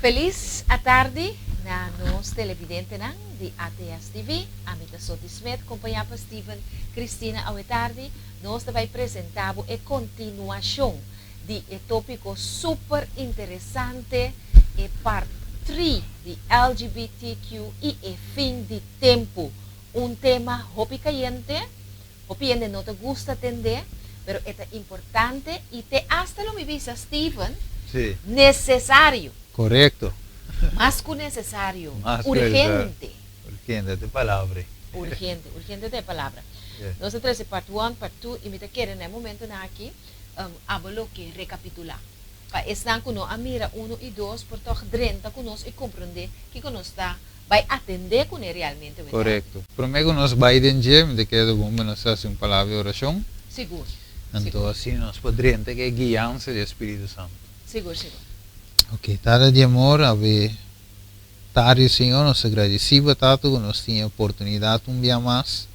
Felis atardi na nos televidentenan di ATS TV. Ami ta Soti Smith, kompañá pa Steven Cristina. Awe tardi nos ta bai presentá bo e kontinuashon di e tópiko super interesante, e part 3 di LGBTQ i e fin di tempu. Un tema hopi kayente, hopi hende no ta gusta tende, pero e ta importante i te asta lo mi bisa, Steven, nesesario. Korekto. Mas ku nesesario, urgente. Urgente ta e palabra. Urgente, urgente ta e palabra. Nos a trese part 1, part 2 i mi ta kere na e momentonan aki abo lo ke rekapitulá. Pa esnan ku no a mira 1 i 2 por tòg drenta ku nos i komprondé kiko nos ta bai atendé kuné realmente wetá. Korekto. Promé ku nos bai den dje, mi ta kere ta bon pa nos hasi un palabra di orashon. Sigur. Anto asina nos por drenta ku e guiansa di e Spiritu Santu. Sigur, sigur. Ok, Tata di amor, awe tardi, Señor, nos ta gradisí bo, Tata, ku nos tin e oportunidat un bia mas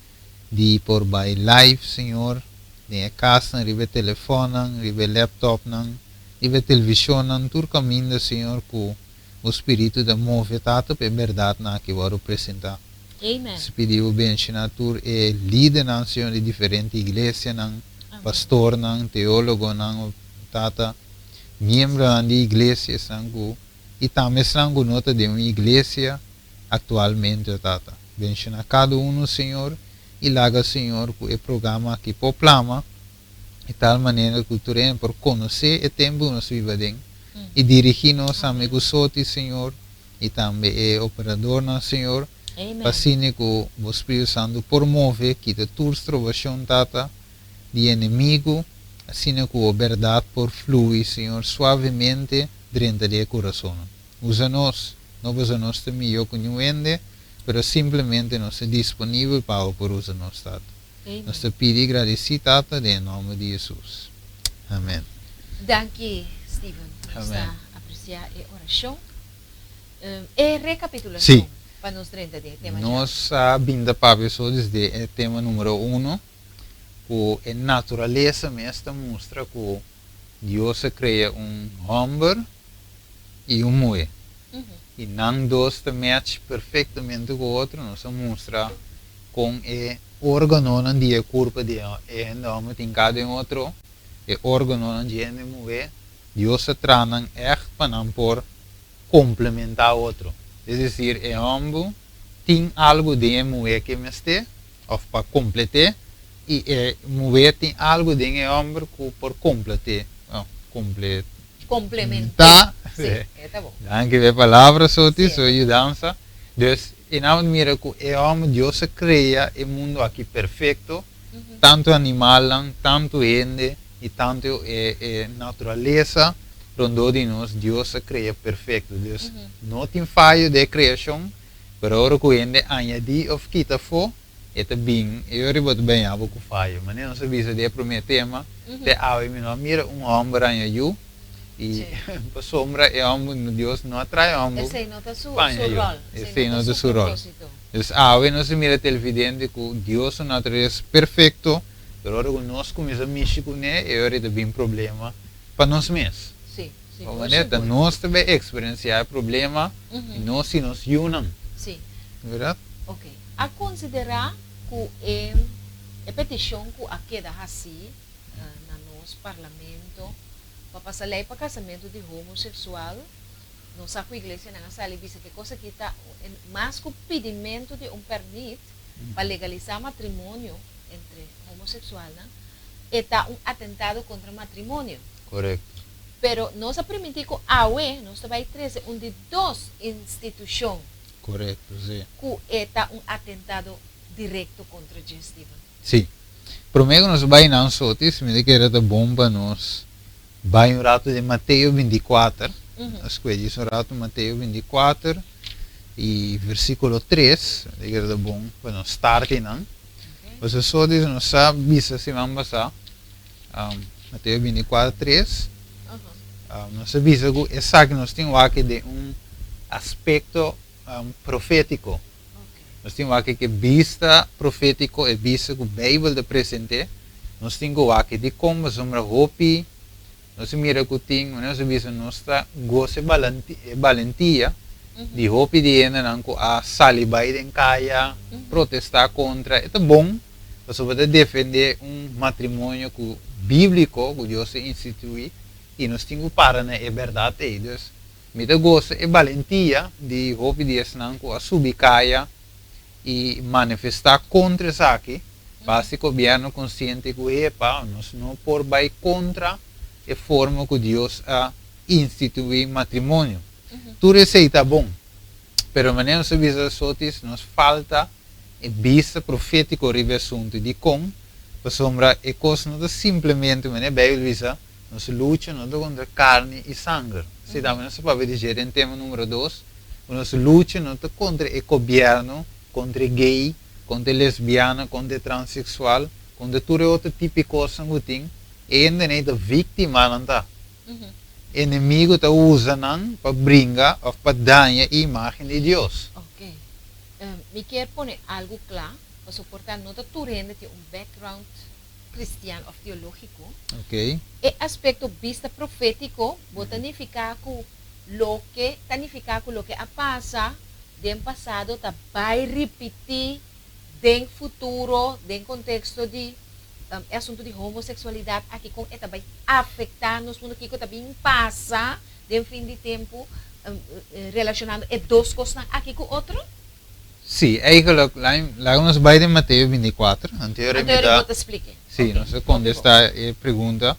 di por bai live, Señor, den e kasnan, riba e telefònnan, riba e laptopnan, riba e televishonnan, tur kaminda, Señor, ku Bo Spiritu ta move, Tata, pa e bèrdatnan aki wòrdu presentá. Amen. Nos pidi Bo benshoná tur e lidernan, Señor, di diferente iglesianan, pastornan, teólogonan, Tata, miembronan di iglesia, esnan ku, i tambe esnan ku no ta den un iglesia aktualmente, o Tata. Benshoná kada unu, Señor, i laga, Señor, ku e programa aki por plama di tal manera ku tur hende por konosé e tempu ku nos biba aden i dirigí nos tambe ku soti, Señor, i tambe e operadornan, Señor, pa asina ku Bo Spiritu Santu por move, kita tur strobashon, Tata, di enemigu, asina ku Bo bèrdat por flui, Señor, suavemente drenta di e kurasonnan. Usa nos, no pasobra nos ta mihó ku niun hende, pero simplemente nos ta disponibel pa Bo por usa nos, Tata. Nos ta pidi i gradisí, Tata, den e nòmber di Hesus. Amèn. Danki, Steven. Nos ta apresiá e orashon. E rekapitulashon pa nos drenta den e tema djawe. Nos a bin ta papia so desde e tema numero uno, ku e naturalesa mes ta mustra ku Dios a krea un hòmber i un muhé. I nan dos ta match perfektamente ku otro. Nos a mustra kon e órganonan di e kurpa di e hende hòmber tin kada den otro. E órganonan di hende muhé, Dios a traha nan ègt pa nan por komplementá otro. Es desir, e hòmber tin algu den e muhé ku e mester òf pa komplet'é, i e muhé tin algu den e hòmber ku por komplet'é, komple. Komplementá. Sí, e ta bon. Danki pa e palabra, Soti, su yudansa. Dus, i nan mira ku e hòmber, Dios a krea e mundu aki perfekto, tantu animalnan, tantu hende i tantu e naturalesa rondó di nos, Dios a krea perfekto. Dus, no tin fayo den e kreashon, pero ora ku hende añadí òf kita afó, e ta bin, e ora bo ta baña bo ku fayo. Manera nos a bisa den e promé tema, te awe mi no a mira un hòmber haña yu, i pasobra e hòmber, Dios no a traha e hòmber Esei no ta su pa haña yu. ròl, Esei no ta su ròl. Dus awe nos a mira televidente ku Dios su naturalesa perfekto, pero ora ku nos kuminsá mishi kuné, e ora ta bin problema pa nos mes. Sí, Bo manera ta nos ta bay experiencia e problema y nos y nos yunan. Sí. Verdad? Ok. A considera cu e e peticion cu a keda haci na nos parlamento pa pasa ley pa casamento di homosexual, nos sa cu iglesianan a sali bisa cu e cos aki ta mas cu pidimento di un permit pa legalisa matrimonio entre homosexualnan, e ta un atentado contra matrimonio. Correcto. Pero nos a primintí ku awe nos ta bai trese un di dos institushon. Korekto, sí. Ku e ta un atentado direkto kontra dje, Steven. Sí. Promé ku nos bai nan sotis, mi ta kere ta bon pa nos bai un ratu den Mateo 24. Nos kue djis un ratu Mateo 24 i versíkulo 3. Mi ta kere ta bon pa nos start einan. Pasobra sotis nos sa bisa siman pasá. Mateo 24, 3, nos a bisa ku esaki nos tin wak den un aspekto profétiko. Nos tin wak ku e bista profétiko, e bista ku Beibel ta present'é, nos tin ku wak dikon pasobra hopi Nos a mira ku tin, manera nos a bisa, nos ta gosa e balentia di hopi di hendenan ku a sali bai den kaya protestá kontra. E ta bon pasobra ta defendé un matrimonio ku bíbliko ku Dios a instituí i nos tin ku para na e bèrdat ei. Dus, mi ta gosa e balentia di hopi di esnan ku a subi kaya i manifestá kontra esaki, pa hasi gobièrnu konsiente ku epa, nos no por bai kontra e forma ku Dios a instituí matrimonio. Tur esei ta bon, pero manera nos a bisa sotis, nos falta e bista profétiko riba e asuntu. Dikon? Pasobra e kos no ta simplemente, manera e Beibel bisa, nos lucha no ta kontra karni i sanger. Si tambe nos a papia di dje den tema numero dos. Ku nos lucha no ta kontra e gobièrnu, kontra e gay, kontra e lesbiana, kontra e transeksual, kontra tur e otro tipo di kosnan ku tin. E hendenan ta víktima nan ta. Enemigu ta usa nan pa bringa òf pa daña e imágen di Dios. Ok. Mi kier pone algu kla, pasobra por ta no ta tur hende tin un background kristian òf teológiko. Ok. E aspekto bista profétiko bo ta nifiká ku Loke ta nifiká ku loke a pasa den pasado ta bai ripití den futuro den konteksto di e asuntu di homoseksualidat aki kon e ta bai afektá nos mundu, kiko ta bin pasa den fin di tempu relashonando e dos kosnan aki ku otro? Sí, eigenlijk laga nos bai den Mateo bintikuater, anto mi ta Sí, nos ta kontestá e pregunta.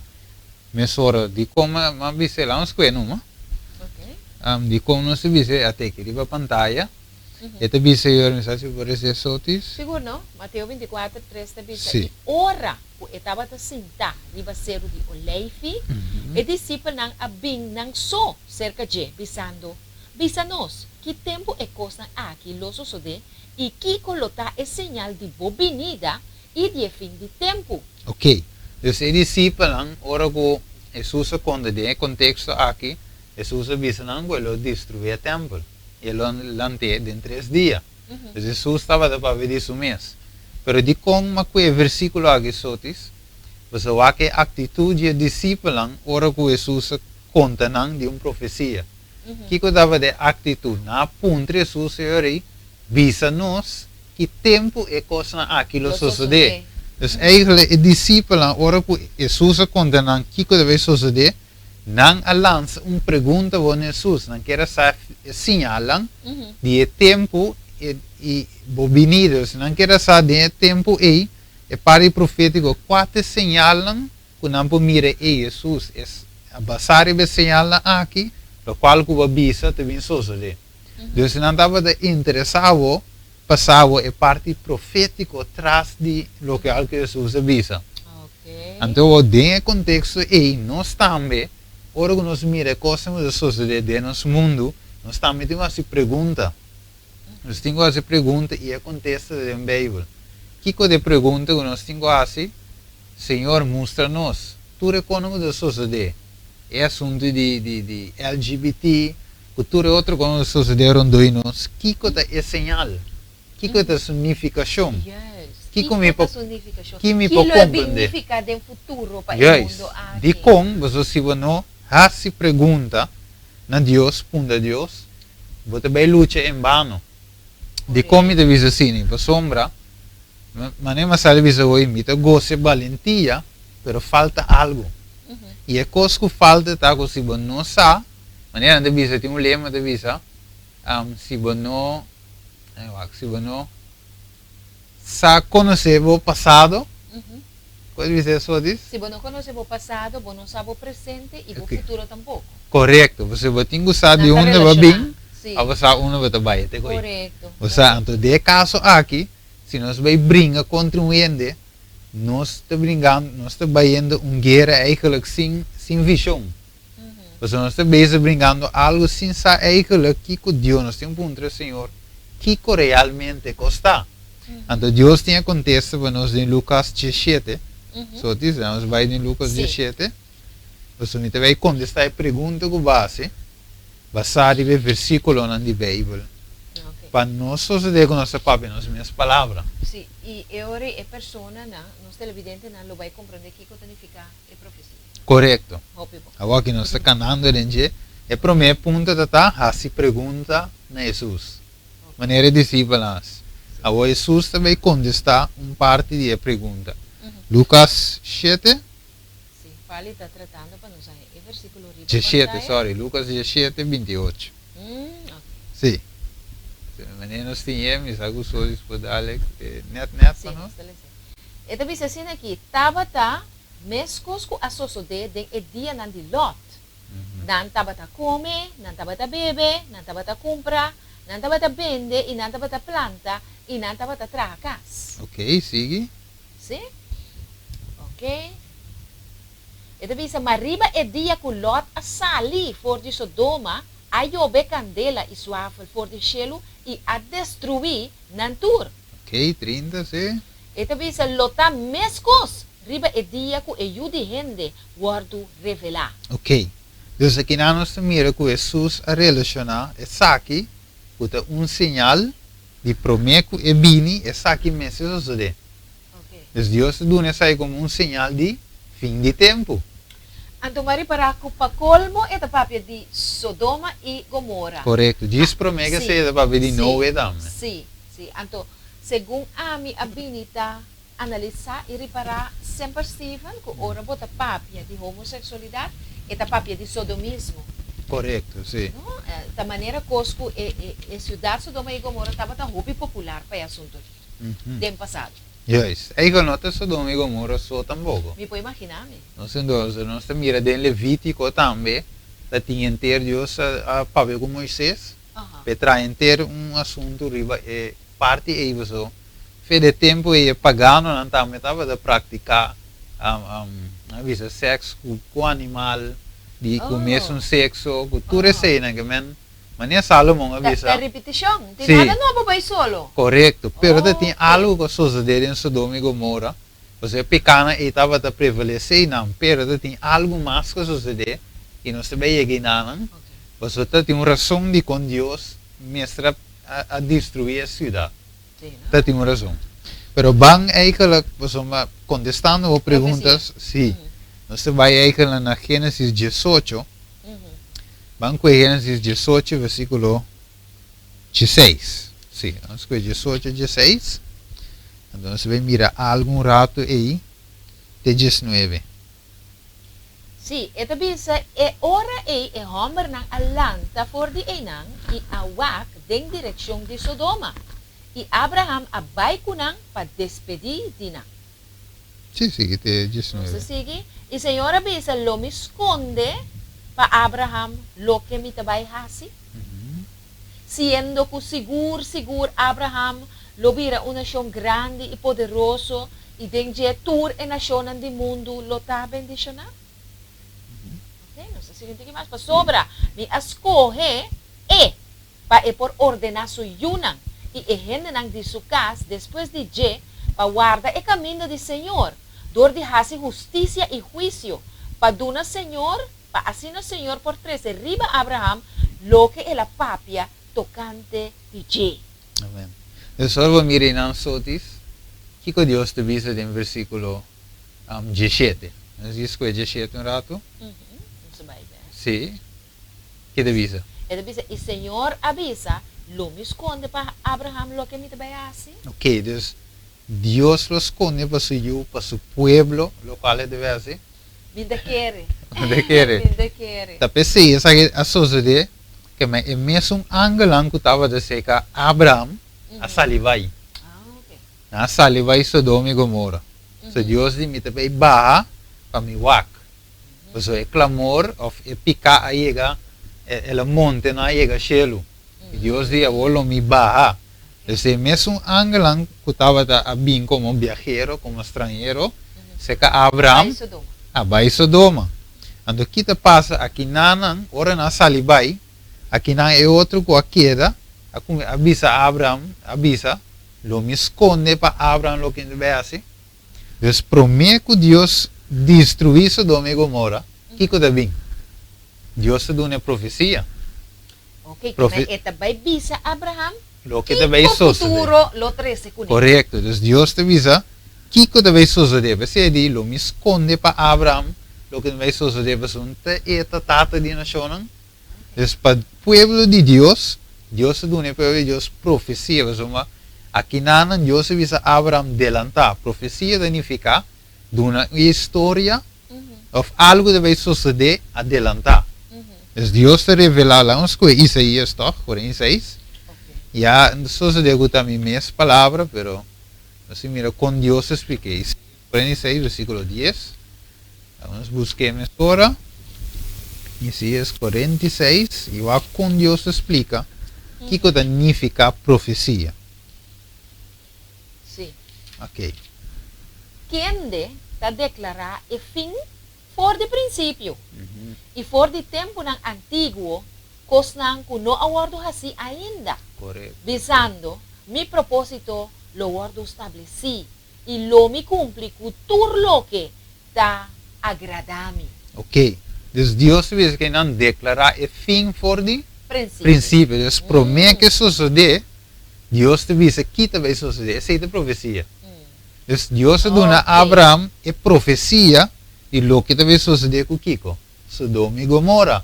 Mesora, dikon m'a bis'é? Laga nos kue numa. Dikon nos ta bis'é? A teki riba pantaya. E ta bisa yo, mi sa si bo por resé sotis. Sigur no. Mateo 24, 3 ta bisa, I ora ku e tabata sintá riba seru di Oleifi, e disipelnan a bin nan so serka dje, bisando, Bisa nos, ki tempu e kosnan aki lo sosodé, i kiko lo ta e señal di bo binida i di e fin di tempu. Ok. Dus e disipelnan, ora ku Hesus a konta den e konteksto aki, Hesus a bisa nan ku e lo destruí e tèmpel i e lo lant'é den tres dia. Dus Hesus tabata papia di su mes. Pero dikon ma ku e versíkulo aki sotis? Pasobra wak e aktitut di e disipelnan ora ku Hesus a konta nan di un profesia. Kiko tabata e aktitut? Nan a puntra Hesus, Señor, ei Bisa nos ki tempu e kosnan aki lo sosodé. Dus eigenlijk e disipelnan ora ku Hesus a konta nan kiko ta bai sosodé, nan a lansa un pregunta bo na Hesus. Nan kier a sa e siñalnan di e tempu i bo binida. Dus nan kier a sa den e tempu ei, e parti profétiko, kua ta e señalnan ku nan por mira ei Hesus es a basá riba e señalnan aki, lokual ku bo a bisa ta bin sosodé. Dus nan tabata interesá bo pa sa bo e parti profétiko tras di loke al ku Hesus a bisa. Anto bo den e konteksto ei nos tambe ora ku nos mira e kosnan ku ta sosodé den nos mundu, nos tambe tin ku hasi pregunta. Nos tin ku hasi pregunta i e kontesta ta den Beibel. Kiko ta e pregunta ku nos tin ku hasi? Señor, mustra nos tur e kosnan ku ta sosodé, e asuntu di di LGBT, ku tur e otro kosnan ku ta sosodé rondó di nos, kiko ta e señal? Kiko ta su nifikashon? Kiko mi por ki mi por komprendé? Juist. Dikon boso si bo no hasi pregunta na Dios, puntra Dios, bo ta bai lucha en bano. Dikon mi ta bisa asina? Pasobra Manera mi a sali bisa hoy, mi ta gosa e balentia, pero falta algo. I e kos ku falta ta ku si bo no sa, manera nan ta bisa, tin un lema ta bisa, si bo no, wak, si bo no sa konosé bo pasado, kon ta bisa eso Otis? Si bo no konosé bo pasado, bo no sa bo presente i bo futuro tampoko. Korekto, pasobra bo tin ku sa di unda bo a bin, pa bo sa unda bo ta bai. Korekto. Bo sa, anto den e kaso aki, Si nos bai bringa kontra un hende, nos ta bringando, nos ta bayendo un guera eigenlijk sin, sin vishon. Pasobra nos ta bezig bringando algu sin sa eigenlijk kiko Dios, nos tin puntra Señor kiko realmente kos ta. Anto Dios tin e kontesta pa nos den Lukas diesshete. So tis, nos bai den Lukas diesshete. Pasobra mi ta bai kontesta e pregunta ku bo hasi. Basá riba e versíkulonan di Beibel pa no sosodé ku nos ta papia nos mes palabra. Sí, i e ora ei e personanan, nos televidentenan, lo bai komprondé kiko ta nifiká e profesia. Korekto. Hopi bon. Awor aki nos ta kanando den dje. E promé punto ta ta hasi pregunta na Hesus, manera e disipelnan hasi. Awor Hesus ta bai kontestá un parti di e pregunta. Lukas shete. Sí, Pali ta tratando pa nos haña e versíkulo riba Diesshete, pantaya. sorry, Lukas diesshete, binti ocho. Ok. Sí. Manera nos tin e, mi sa ku Solis por dal e nèt nèt Sí, pa nos nos. ta lesa. E ta bisa asina aki, Tabata meskos ku a sosodé den e dianan di Lòt. Nan tabata kome, nan tabata bebe, nan tabata kumpra, nan tabata bende i nan tabata planta i nan tabata traha kas. Ok, sigui. Sí? Ok. E ta bisa, Ma riba e dia ku Lòt a sali for di Sodoma, a yobe kandela i suafel for di shelu i a destruí nan tur. Ok, 30, sí. E ta bisa, Lo ta meskos riba e dia ku e Yu di hende wòrdu revelá. Ok. Dus akinan nos ta mira ku Hesus a relashoná esaki ku ta un señal di promé ku e bini, esaki mester sosodé. Dus Dios ta duna esaki komo un señal di fin di tempu. Anto m'a ripará ku pa kolmo e ta papia di Sodoma i Gomora. Korekto. Djis promé ku esei e ta papia di Noe tambe. Sí, sí. Anto, segun ami a bini ta analisá i ripará semper, Steven, ku ora bo ta papia di homoseksualidat, e ta papia di sodomismo. Korekto, sí. No? Ta manera kos ku e e siudat Sodoma i Gomora tabata hopi popular pa e asuntu aki den pasado. Juist. Eikel no ta Sodoma i Gomora so tampoko. Mi por imaginá mi. Nos entonces nos ta mira den Levítiko tambe ta tin henter Dios a papia ku Moises pa e traha henter un asuntu riba e parti ei paso fe de tempu ei e paganonan tambe tabata praktiká nan a bisa sèks ku animal di ku mesun sekso ku tur eseinan ke men manera Salomon a bisa. Ta ripitishon, tin nada nobo bai solo. Korekto, pero ta tin algu ku a sosodé den Sodoma i Gomora, pasobra e pekanan ei tabata prevalesé einan, pero ta tin algu mas ku a sosodé i nos ta bai yega einanan, pasobra ta tin un rason dikon Dios mester a a destruí e siudat. Ta tin un rason. Pero ban eigenlijk, pasobra kontestando bo preguntas, si, nos ta bai eigenlijk na Génesis diesocho, ban kue Génesis diesocho versíkulo dieseis. Si, nos kue diesocho dieseis, anto nos ta bai mira algu un ratu ei te diesnuebe. Sí, e ta bisa, E ora ei e hòmbernan a lanta for di einan i a wak den direkshon di Sodoma, i Abraham a bai ku nan pa despedí di nan. Sí, sigui te Nos ta diesnuebe. sigui, I Señor a bisa, Lo mi skonde pa Abraham loke mi ta bai hasi, siendo ku sigur sigur Abraham lo bira un nashon grandi i poderoso i den dje tur e nashonnan di mundu lo ta bendishoná? Ok, nos ta sigui un tiki mas. Pasobra mi a skohe e pa e por ordená su yunan i e hendenan di su kas despues di dje pa warda e kaminda di Señor dor di hasi hustisia i huisio, pa duna Señor pa asina Señor por trese riba Abraham loke el a papia tokante di dje. Amen. Dus ora bo mira einan sotis, kiko Dios ta bisa den versíkulo diesshete? Nos di skohe diesshete un ratu? Nos ta bai bek. Sí. Ke ta bisa? E ta bisa, I Señor a bisa, Lo mi skonde pa Abraham loke mi ta bai hasi? Oké, dus Dios lo skonde pa su yu, pa su pueblo, lokual e debe hasi? Mi ta kere. Mi ta kere. Mi ta kere. Ta p'esei esaki a sosodé ke men e mesun angelnan ku tabata serka Abraham a sali bai. Nan a sali bai Sodoma i Gomora. So Dios di, Mi ta bai baha pa mi wak. Pasobra e klamor òf e piká a yega, el a monte nan a yega shelu. I Dios di, Awor lo mi baha. Pues e mesun angelnan ku tabata a bin komo biahero, komo stranhero, serka Abraham, a bai Sodoma. Anto ki ta pasa akinanan, ora nan a sali bai, akinan e otro ku a keda a kuminsá a bisa Abraham, a bisa, Lo mi skonde pa Abraham loke mi ta bai hasi? Dus promé ku Dios destruí Sodoma i Gomora, kiko ta bin? Dios ta duna e profesia. Ok, kende e ta bai bisa Abraham Loke ta bai kiko sosodé. futuro lo trese kuné. Korekto. Dus Dios ta bisa kiko ta bai sosodé. P'esei e di, Lo mi skonde pa Abraham loke ta bai sosodé pasobra no ta e ta tata di nashonnan. Dus pa pueblo di Dios, Dios a duna e pueblo di Dios profesia pasobra akinanan Dios a bisa Abraham delantá. Profesia ta nifiká duna un historia òf algu ta bai sosodé adelantá. Dus Dios ta revelá, laga nos skohe Isaías tòg, 46. Ya sosodé ku ta mi mes palabra, pero nos tin mira kon Dios ta splik'é. Isaías 46 versíkulo 10. Laga nos busk'é mesora. Isaías 46 i wak kon Dios ta splika kiko ta nifiká profesia. Sí. Ok. Kende ta deklará e fin for di prinsipio, i for di tempunan antiguo, kosnan ku no a wòrdu hasí ainda, bisando, Mi propósito lo wòrdu stablesí, i lo mi kumpli ku tur loke ta agradá mi. Ok. Dus Dios ta bisa ku nan deklará e fin for di Prinsipio. prinsipio. Dus promé ku e sosodé, Dios ta bisa ki ta bai sosodé. Esei ta profesia. Dus Dios a duna Abraham e profesia di loke ta bai sosodé ku kiko? Sodoma i Gomora.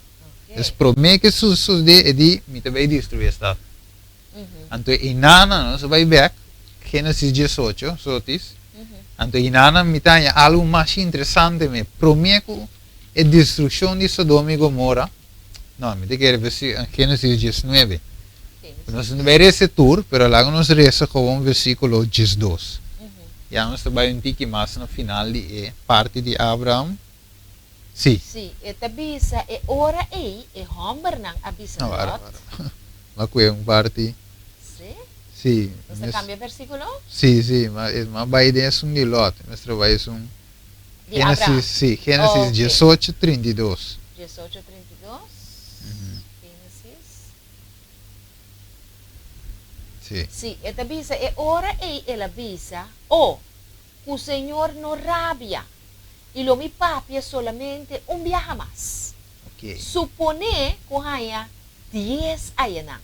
Dus promé ku sosodé e di, Mi ta bai destruí e stat. Anto einan nos a bai bèk, Génesis 18, sotis. Anto einan mi ta haña algu mas interesante me. Promé ku e destrukshon di Sodoma i Gomora, no, mi ta kere Génesis 19. Nos no bai resa tur, pero laga nos resa gewoon versíkulo 12. Ya nos ta bai un tiki mas na final di e parti di Abraham. Sí. Sí, e ta bisa e ora ei e hòmbernan a bisa No, wara, Lòt. wara. M'a kue un parti. Sí? Sí. Nos ta kambia versíkulo? Sí, sí, ma e m'a bai den esun di Lòt. Mester bai esun Di Abraham. Génesis, sí, Génesis Oké. 18, 32. 18, 32. Génesis. Sí. Sí, e ta bisa, e ora ei el a bisa, O, ku Señor no rabia, i lo mi papia solamente un biaha mas. Ok. Suponé ku haña dies ayanan.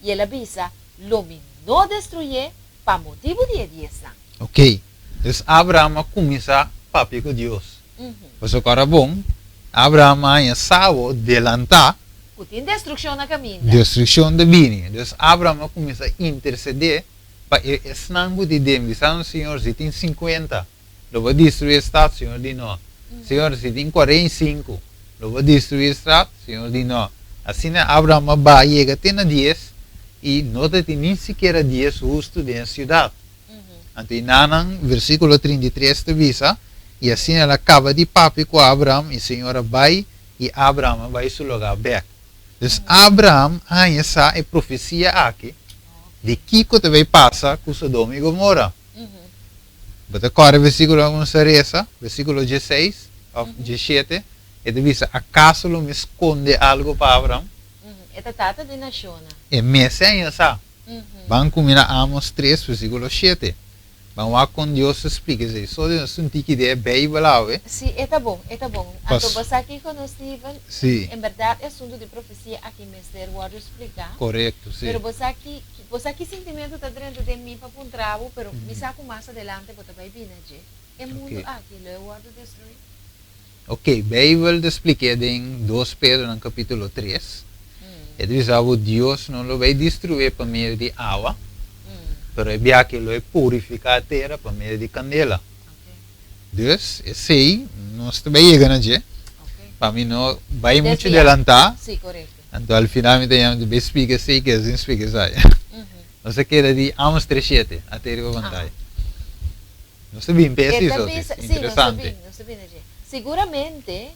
I el a bisa, Lo mi no destruyé pa motibu di e diesnan. Ok. Dus Abraham a kuminsá papia ku Dios. Pasobra ku ora bon, Abraham a haña sabo delantá. Ku tin destrukshon na kaminda. Destrukshon ta bini. Dus Abraham a kuminsá intersedé pa e esnan ku tin den. Bisando, Señor, si tin sinkuenta, lo bo destruí e stat? Señor di, No. Señor, si tin 45, lo bo destruí e stat? Señor di, No. Asina Abraham a baha yega te na dies, i no ta tin ni sikiera dies hustu den e siudat. Anto i nanan, versíkulo 33 ta bisa, I asina el a kaba di papia ku Abraham, i Señor a bai, i Abraham a bai su lugá bèk. Dus Abraham a haña sa e profesia aki di kiko ta bai pasa ku Sodoma i Gomora. Bo ta kòrda e versíkulo ku nos a resa, versíkulo 16 òf 17, e ta bisa, Akaso lo mi skonde algu pa Abraham? E ta tata di nashonnan. E mes a haña sa. Ban kuminá Amos 3, versíkulo 7. Ban wak kon Dios ta splika esei. So di nos un tiki di e Beibel awe. Sí, e ta bon, e ta bon. Anto bo sa kiko no, Steven? Sí. En bèrdat e asuntu di profesia aki mester wòrdu spliká. Korekto, sí. Pero bo sa ki, bo sa ki sintimentu ta drenta den mi pa puntra bo, pero mi sa ku mas adelante bo ta bai bini na dje. E mundu aki lo e wòrdu destruí? Ok, Beibel ta splik'é den 2 Pedro nan kapítulo 3. E ta bisa bo Dios no lo bai destruí pa medio di awa, pero e bia ke lo e purifiká tera pa medio di kandela. Dus, esei nos ta bai yega na dje. Pa mi no bai muchu delantá, anto al final mi ta yama di bai splika esei ke asin splika esai. Nos a keda di Amos 3 shete, ate riba pantaya. Nos ta bin p'e E si, ta Sophie. bisa, sí, nos ta Interesante. bin, nos ta bin na dje. Siguramente,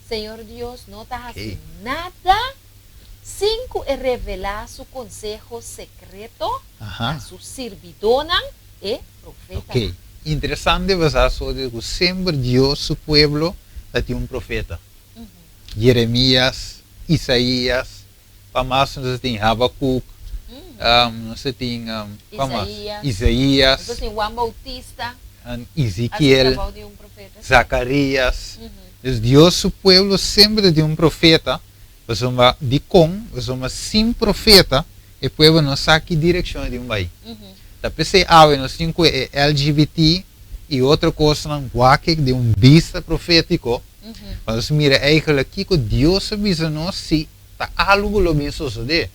Señor Dios no ta hasi Oké. nada sin ku e revelá su konseho sekreto na Aha. su sirbidónan, e Oké. profetanan. Interesante bo sa, Sophie, ku semper Dios su pueblo ta tin un profeta. Jeremías, Isaías, Pa mas nos a tin Habakuk, nos a tin kua mas? Isaías. Isaías. Nos a tin Juan Bautista. Ezekiel, Zacarías. Dus Dios su pueblo semper ta tin un profeta, pasobra dikon? Pasobra sin profeta e pueblo no sa ki direkshon e tin bai. Ta p'esei awe nos tin ku e LGBT i otro kosnan wak den un bista profétiko. Pa nos mira eigenlijk kiko Dios a bisa nos si ta algu lo bin sosodé.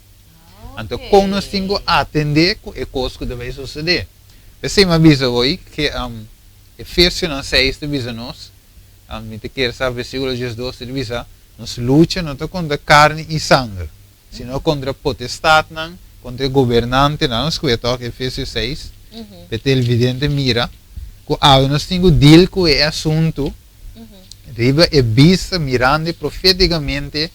Anto kon nos tin ku atendé ku e kos ku ta bai sosodé. P'esei mi a bisa hoy ke Efesionan seis ta bisa nos, mi ta kere sa versíkulo 12 ta bisa, nos lucha no ta kontra karni i sanger, sino kontra potestatnan, kontra e gobernantenan. Nos skucha tòg Efesio seis, p'e televidente mira ku awe nos tin ku deal ku e asuntu riba e bista mirando profétikamente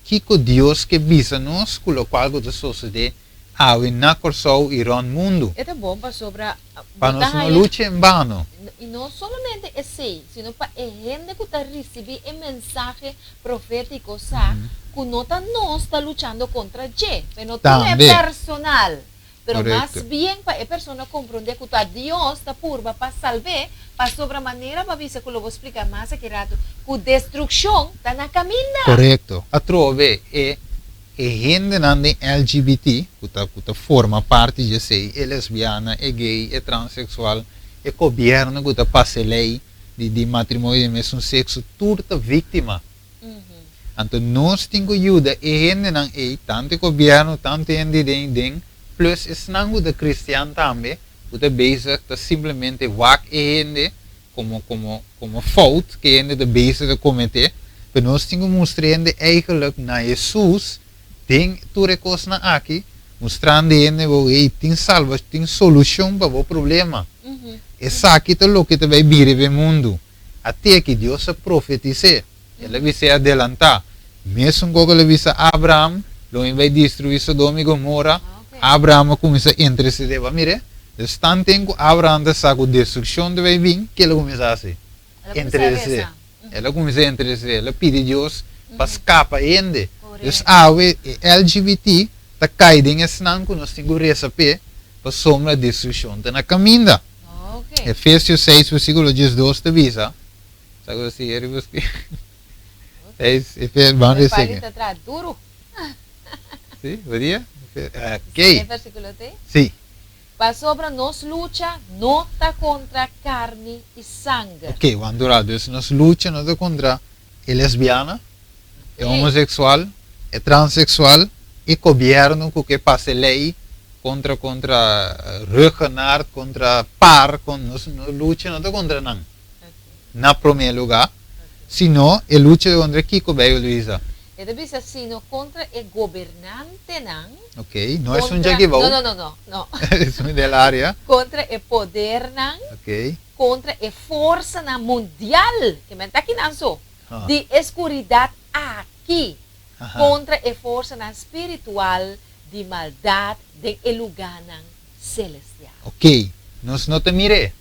kiko Dios ke bisa nos ku lokual ku ta sosodé awe na Kòrsou i rònt mundu. E ta bon pasobra Pa bo ta nos no haña, lucha en bano. i no solamente esei, sino pa e hende ku ta risibí e mensahe profétiko sa ku no ta nos ta luchando kontra dje, pero no tur e Tambe. personal, pero mas Korekto. bien pa e persona komprondé ku ta Dios ta purba pa salb'é, pasobra manera bo a bisa ku lo bo splika mas aki ratu, ku destrukshon ta na kaminda. Korekto. Atrobe e E hendenan den LGBT ku ta ku ta forma parti dje esei, e lesbiana, e gay, e transseksual, e gobièrnu ku ta pasa e lei di di matrimonio di mesun sekso, tur ta víktima. Anto nos tin ku yuda e hendenan ei, tantu e gobièrnu, tantu hende den den, plus esnan ku ta kristian tambe, ku ta bezig ta simplemente wak e hende komo komo komo fout ku e hende ta bezig ta kometé, pero nos tin ku mustra e hende eigenlijk na Hesus den tur e kosnan aki, mustrando e hende bo, hey, tin salba, tin solushon pa bo problema. Esaki ta loke ta bai bira riba e mundu. Ate ki Dios a profetis'é, El a bis'é adelantá. Mesun kos ku El a bisa Abraham, Lo mi bai destruí Sodoma i Gomora. Abraham a kuminsá intersedé. Bo a mir'é? Dus tanten ku Abraham ta sa ku destrukshon ta bai bin, ke el a kuminsá hasi? Intersedé. El a kuminsá intersedé. El a pidi Dios pa skapa hende. Dus awe e LGBT ta kai den esnan ku nos tin ku resa p'e, pasobra destrukshon ta na kaminda. Efesios seis versíkulo 12 ta bisa, Sa ku si eri buski. Seis, Efe, ban Meu resa pai aki. ta traha duru. Si, bo dia? Ok. E versíkulo te? Si. Pasobra nos lucha no ta kontra karni i sanger. Ok, wan dura. Dus nos lucha no ta kontra e lesbiana, e homoseksual, e transeksual, e gobièrnu ku ke pasa e lei kontra kontra Ruggenart, kontra par, kon, nos lucha no ta kontra nan. na promé lugá, sino e lucha kontra kiko Beibel ta bisa? E ta bisa sino kontra e gobernantenan. Ok, no esun dje akibou. No, no, no, no, no. Esun del área. Kontra e podernan. Ok. Kontra e forsanan mundial, ke men ta kinan so, di e skuridat aki. Kontra e forsanan spiritual di maldat den e lugánan selestial. Ok, nos no ta mir'é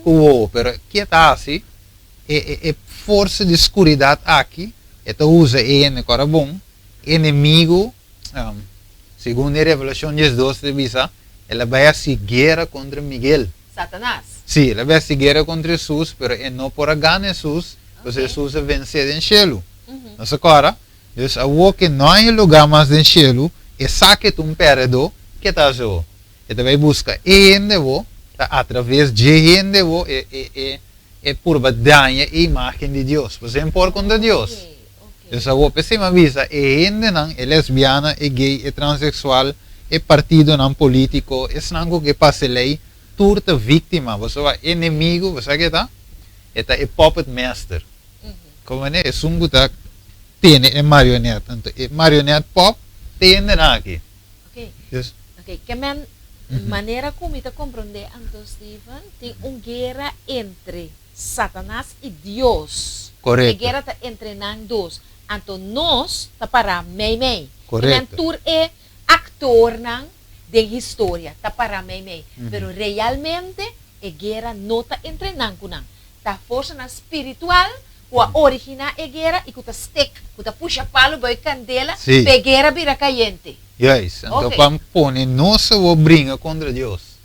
ku wowo, pero ke ta hasi? E, e, e forsa di skuridat aki, e ta usa e hende ku ora bon, enemigu, segun e Revelashon 12 ta bisa, el a bai hasi guera kontra Miguel. Satanas. Sí, el a bai hasi guera kontra Hesus, pero e no por a gana Hesus, pasobra Hesus a vensé den shelu. Nos a kòrda? Dus awor ke no hay lugá mas den shelu, esaki ta un pèrdedó, ke ta hasi bo? E ta bai buska e hende bo, ta atraves dje hende bo e e e e purba daña e imágen di Dios. Pasobra e por kontra Dios. Dus awor p'esei mi a bisa e hendenan, e lesbiana, e gay, e transeksual, e partidonan polítiko, esnan ku ke pasa e lei, tur ta víktima. Pasobra enemigu, bo sa ke ta? E ta e puppet master. Como manera esun cu ta tene e marionet. Anto e marionet pop tende nan aki. Ok. Ok, ke men manera cu mi ta comprende anto Steven, tin un guera entre Satanas y Dios. Correcto. E guera ta entre nan dos. Anto nos ta para mei mei. Correcto. Ke men tur e actornan den historia ta para mei mei. Pero realmente e guera no ta entre nan cu nan. Ta forsanan spiritual ku a originá e guera i ku ta stek, ku ta pusha palu bou e kandela pa e guera bira kayente. Juist. Anto pa pone nos awor bringa kontra Dios.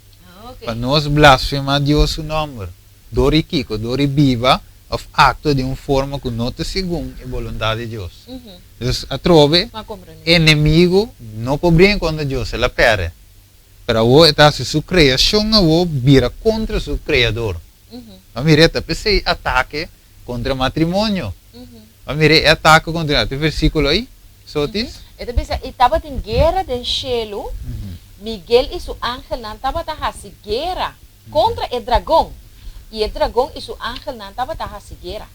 Pa nos blasfemá Dios su nòmber. Dor di kiko? Dor di biba òf aktua di un forma ku no ta segun e boluntat di Dios. Dus atrobe, enemigu no por bringa kontra Dios, el a pèrdè. Pero awor e ta hasi su kreashon awor bira kontra su Kreador. Ma mira, ta p'esei atake kontra matrimonio. Ban mira e atake kontinuá. Te versíkulo ei, Sotis? E ta bisa, I tabatin guera den shelu, Miguel i su angelnan tabata hasi guera kontra e dragon, i e dragon i su angelnan tabata hasi guera.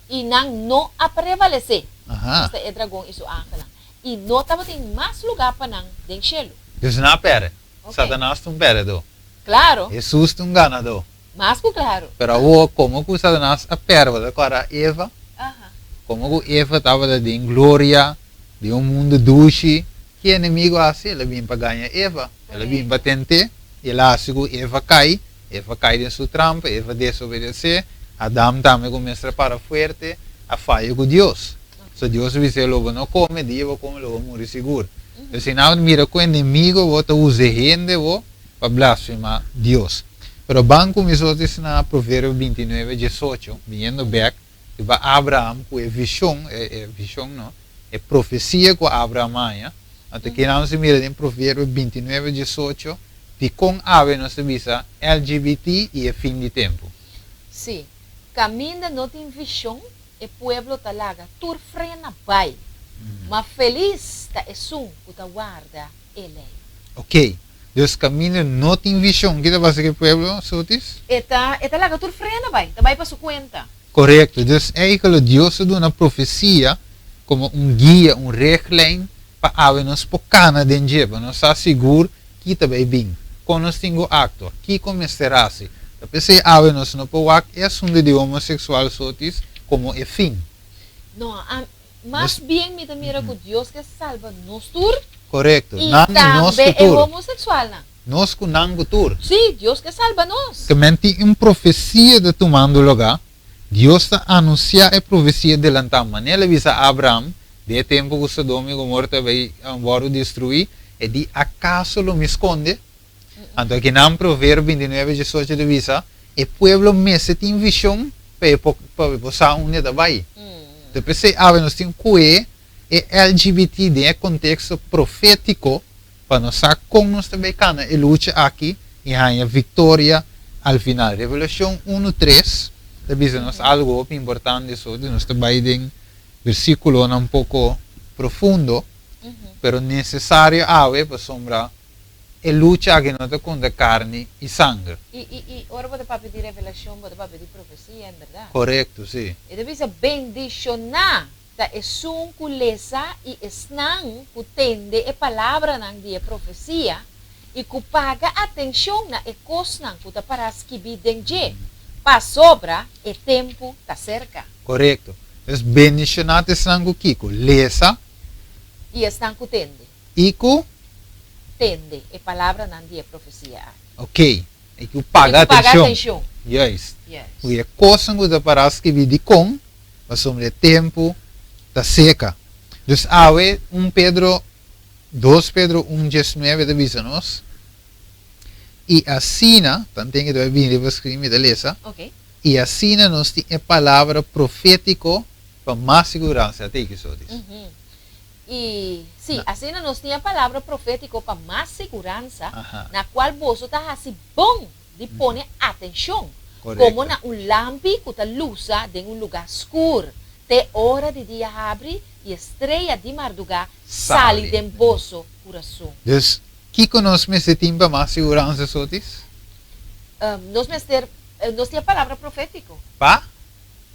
I nan no a prevalesé, esta e dragon i su angelnan, i no tabatin mas lugá pa nan den shelu. Dus nan a pèrdè. Satanas ta un pèrdèdó. Klaro. Hesus ta un ganadó. Mas ku klaru. Pero awor, komo ku Satanas a pèrdè ta kòrda Eva? Komo ku Eva tabata den gloria, den un mundu dushi, ki enemigu a hasi? El a bin pa gaña Eva. El a bin pa tent'é, i el a hasi ku Eva kai. Eva kai den su trampa, Eva desobedesé. Adam tambe ku mester a para fuerte, a faya ku Dios. So Dios a bis'é, Lo bo no kome, dia bo kome lo bo muri sigur. Pero si nan mira ku enemigu bo ta usa hende bo pa blasfemá Dios. Pero ban kuminsó tis na Proverbio 29, 18, biniendo bek riba Abraham ku e vishon, e vishon no, e profesia ku Abraham haña. Anto kinan nos ta mira den Proverbio 29, 18, dikon awe nos ta bisa LGBT i e fin di tempu. Sí, kaminda no tin vishon, e pueblo ta laga tur frena bai, ma felis ta esun ku ta warda e lei. Oké, Dus kaminda no tin vishon, ki ta pasa ku e pueblo, Sotis? E ta, e ta laga tur frena bai, ta bai pa su kuenta. Korekto. Dus eigentlik Dios a duna profesia komo un guia, un richtlijn pa awe nos por kana den dje, pa nos sa sigur ki ta bai bin, kon nos tin ku aktua, kiko mester hasi. Ta p'esei awe nos no por wak e asuntu di homoseksual, Sotis, komo e fin. No, a, Mas bien mi ta mira ku Dios ke salba nos tur. Korekto. I Nan i nos tambe ku e tur. homoseksualnan. Nos ku nan ku tur. Sí, Dios ke salba nos. Ke men tin un profesia ta tumando lugá. Dios ta anunsiá e profesia delantá. Manera el a bisa Abraham den e tempu ku Sodoma i Gomorra ta bai wòrdu destruí, e di, Akaso lo mi skonde? Anto akinan Proverbio 29, 18 ta bisa, E pueblo mester tin vision pa e por pa e por sa unda e ta bai. Enton p'esei awe nos tin kue e LGBT den e konteksto profétiko pa nos sa kon nos ta bai kana e lucha aki i haña viktoria al final. Revelashon unu tres ta bisa nos algu hopi importante so di nos ta bai den versíkulonan poko profundo pero nesesario awe pasobra E lucha aki no ta kontra karni i sanger. I, i, i ora bo ta papia di revelashon, bo ta papia di profesia, en bèrdat. Korekto, sí. E ta bisa, Bendishoná ta esun ku lesa i esnan ku tende e palabranan di e profesia i ku paga atenshon na e kosnan ku ta pará skibí den dje, pasobra e tempu ta serka. Korekto. Pues, bendishoná ta esnan ku kiko? Lesa. I esnan ku tende. I ku. Tende e palabranan di e profesia aki. Ok, i ku paga I ku paga atenshon. atenshon. Juist. Juist. Ku e kosnan ku ta pará skibí dikon, pasobra e tempu ta seka. Dus awe un Pedro, dos Pedro un diesnuebe ta bisa nos, I asina, tanten ke ta bai bini riba screen mi ta lesa, Ok. I asina nos tin e palabra profétiko pa mas siguransa. Ata iki so dis. I, sí, asina nos tin e palabra profétiko pa mas siguransa, na kual boso ta hasi bon di pone atenshon, komo na un lampi ku ta lusa den un lugá skur, te ora di dia habri i e strea di mardugá sali den boso kurason. Dus, kiko nos mester tin pa mas siguransa, Sotis? Nos mester, nos tin e palabra profétiko. Pa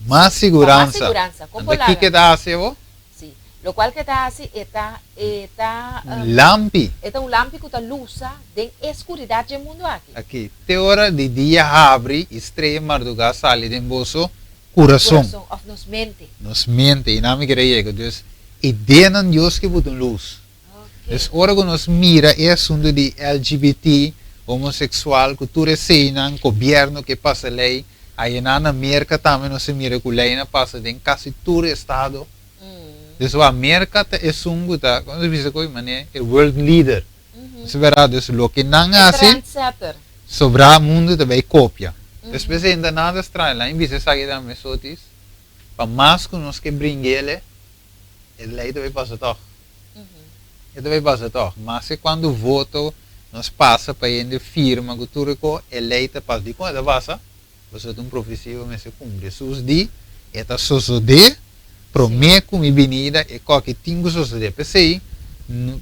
mas siguransa. Pa mas siguransa. Anto kiko ta hasi awor? Sí. Lokual ku e ta hasi, e ta, e ta. Un lampi. E ta un lampi ku ta lusa den e skuridat dje mundu aki. Aki. Te ora di dia habri i strea mardugá sali den boso kurason. Kurason, òf nos mente. Nos mente. I nan mi kere yega. Dus, ideanan Dios ke buta un lus. Oke. Dus ora ku nos mira e asuntu di LGBT, homoseksual, ku tur eseinan, gobièrnu ke pasa lei, Ayenan na Merka tambe nos a mira ku leinan pasa den kasi tur estado. Dus wak Merka ta esun ku ta, komo se bisa koe manera, e world leader. Nos a bera dus loke nan E hasi, trendsetter. sobrá mundu ta bai kopia. Despues e hende nada straño, laña bisa esaki tambe sotis, pa mas ku nos ke bring'ele, e lei ta bai pasa tòg. E ta bai pasa tòg. Maske kuantu voto nos pasa pa hende firma ku tur e ko, e lei ta pasa. Dikon e ta pasa? Pasobra ta un profesia ku mester kumpli. Hesus di, E ta sosodé promé ku mi binida, e kòke tin ku sosodé. P'esei,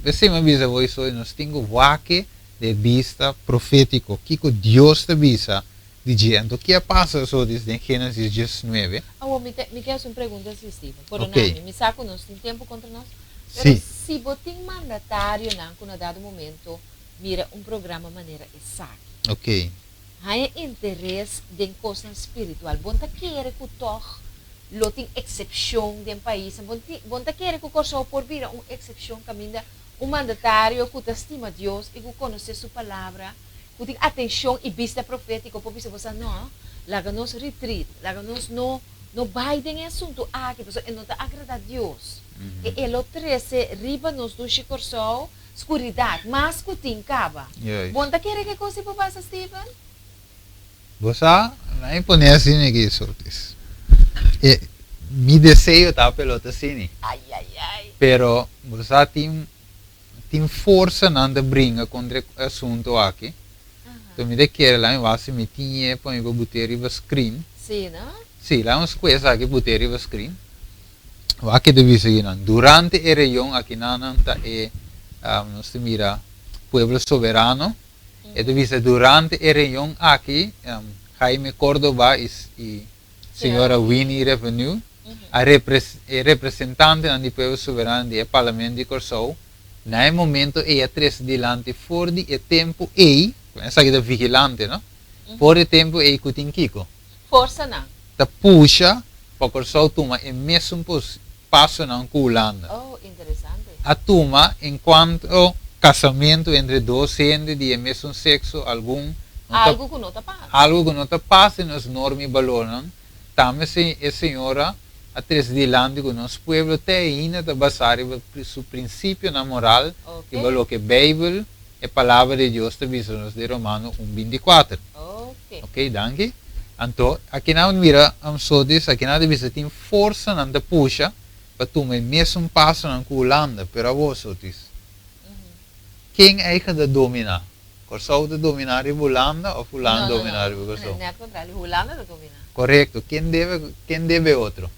p'esei mi a bisa bo esoi, nos tin ku wak den e bista profétiko, kiko Dios ta bisa di dje. Anto, ke a pasa esodis den Génesis diesnuebe? Awor, mi ta, mi ke hasi un pregunta si, Steven. Pordona mi, mi sa ku nos tin tempu kontra nos, pero si bo tin mandatarionan ku na dado momento mira un programa manera esaki. Haña interes den kosnan spiritual. Bon ta kere ku tòg lo tin eksepshon den paisnan. Bon tin, bon ta kere ku Kòrsou por bira un eksepshon kaminda un mandatario ku ta stima Dios i ku konosé su Palabra, ku tin atenshon i bista profétiko por bisa bo sa, No, laga nos retreat, laga nos no no bai den e asuntu aki pasobra e no ta agradá Dios. E e lo trese riba nos dushi Kòrsou Skuridat, mas ku tin kaba. Bon ta kere ke kos di por pasa, Steven? Bo sa, nan e pone asina aki, Sotis. E, mi deseo ta pa e lo ta asina. Ai, ai, ai. Pero, bo sa, tin, tin forsanan ta bringa kontra e asuntu aki. Enton mi ta kere laga mi wak si mi tin e pa mi por but'é riba screen. Sí, no? Sí, laga mi scohe esaki but'é riba screen. Wak ta bisa akinan, durante e reunion akinanan ta e, nos ta mira Pueblo Soberano, e ta bisa durante e reunion aki Jaime Cordoba i señora Winnie Revenue a e representantenan di Pueblo Soberano di e Parlamento di Kòrsou na e momento ei a trese dilanti for di e tempu ei, esaki ta vigilante no, for di e tempu ei ku tin kiko? Forsanan. Ta pusha pa Kòrsou tuma e mesun pasonan ku Hulanda. Oh, interesante. A tuma en kuanto kasamentu entre dos hende di e mesun sekso algun no ta. Algu ku no ta pas. Algu ku no ta pas den nos norma i balornan. Tambe e señora a trese dilanti ku nos pueblo te ainda ta basá riba su prinsipionan moral riba loke Beibel, e Palabra di Dios, ta bisa nos den Romano un binti kuater. Ok, danki. Anto, akinan bo mira Sotis, akinan ta bisa tin forsanan ta pusha pa tuma e mesun pasonan ku Hulanda, pero awor Sotis, ken eigen ta dominá? Kòrsou ta dominá riba Hulanda òf Hulanda No, no, dominá no. riba Kòrsou? Nèt kontrario, Hulanda ta dominá. Korekto. Ken debe, ken debe otro?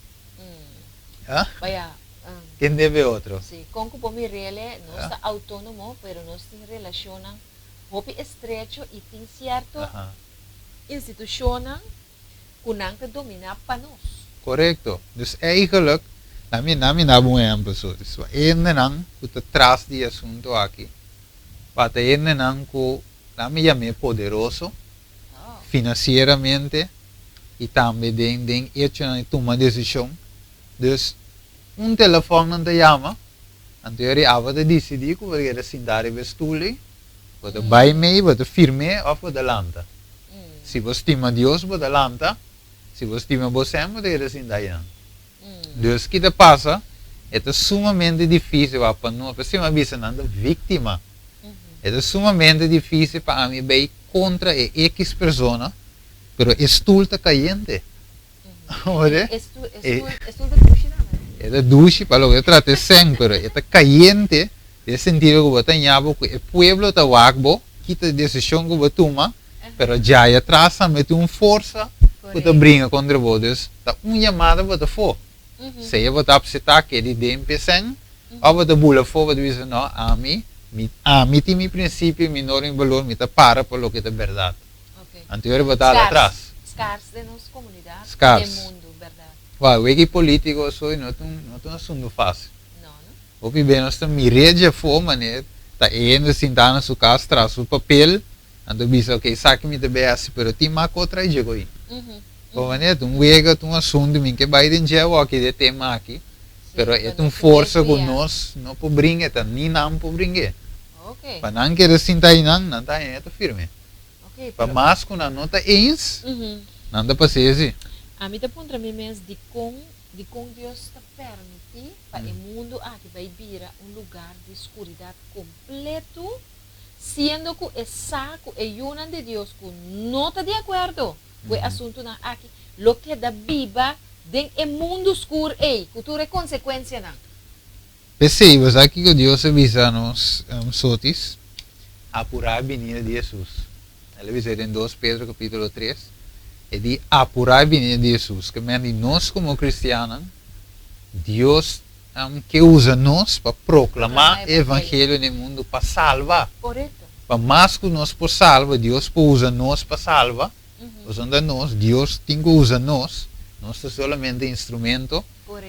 Ah? Baya, Ken debe otro? Sí, kon ku bo mir'ele, nos ta outónomo, pero nos tin relashonnan hopi estrecho i tin sierto institushonnan ku nan ta dominá pa nos. Korekto. Dus eigenlijk, na mi na mi daba un ehèmpel so. Dus pa hendenan ku ta tras di e asuntu aki, pa ta hendenan ku na mi yam'é poderoso finansieramente i tambe den den echonan di tuma desishon. Dus un telefòn nan ta yama, anto e abo ta disidí ku bo ta keda sintá riba e stul ei. Bo ta bai mei, bo ta firm'é òf bo ta lanta. Si bo stima Dios, bo ta lanta. Si bo stima bo sèn, bo ta keda sinta einan. Dus ki ta pasa? E ta sumamente difísil wak pa nos. P'esei mi a bisa nan ta víktima. E ta sumamente difísil pa ami bai kontra e ekis persona, pero e stul ta kayente. E stul ta dushi tambe. E ta dushi pa loke ta trata e sèn, pero e ta kayente den e sentido ku bo ta ña bo ku e pueblo ta wak bo, kita e desishon ku bo tuma, pero djai atras tambe tin un forsa ku ta bringa kontra bo. Dus ta un yamada bo ta afó. Sea bo ta apseptá kedi den p'e sèn òf bo ta bula afó, bo ta bisa no, ami, mi, ami tin mi prinsipio, mi norma i balor, mi ta para pa loke ta bèrdat. Anto ora bo ta hala atras. Skars den nos komunidat i den mundu, bèrdat. Wak, wiki polítiko so no ta un, no ta un asuntu fásil. No, no. Hopi be nos ta mir'é dje afó manera ta e hende sintá na su kas tras su papel, anto bisa ok esaki mi ta bay hasi pero tin mas kos tras dje ko'i. Bo manera ta un wega, ta un asuntu mi ke bai den dje awor aki den tema aki, pero e ta un forsa ku nos no por bring'e, ta ni nan por bring'e. Pa nan keda sinta einan, nan ta haña e ta firme. Pa mas ku nan no ta eens, nan ta pas'é si. Ami ta puntra mi mes dikon dikon Dios ta permití pa e mundu aki bai bira un lugar di skuridat kompletu, siendo ku e sa ku e yunan di Dios ku no ta di akuerdo ku e asuntunan aki lo keda biba den e mundu skur ei ku tur e konsekuensianan. P'esei, bo sa kiko Dios a bisa nos sotis? Apurá e binida di Hesus. El a bisa den dos Pedro kapítulo tres. E di apurá e binida di Hesus. Ke men di nos komo kristiannan, Dios ke usa nos pa proklamá e evangelio na e mundu pa salba. Pa mas ku nos por salba, Dios por usa nos pa salba. Pasobra nos, Dios tin ku usa nos, nos ta solamente instrumento.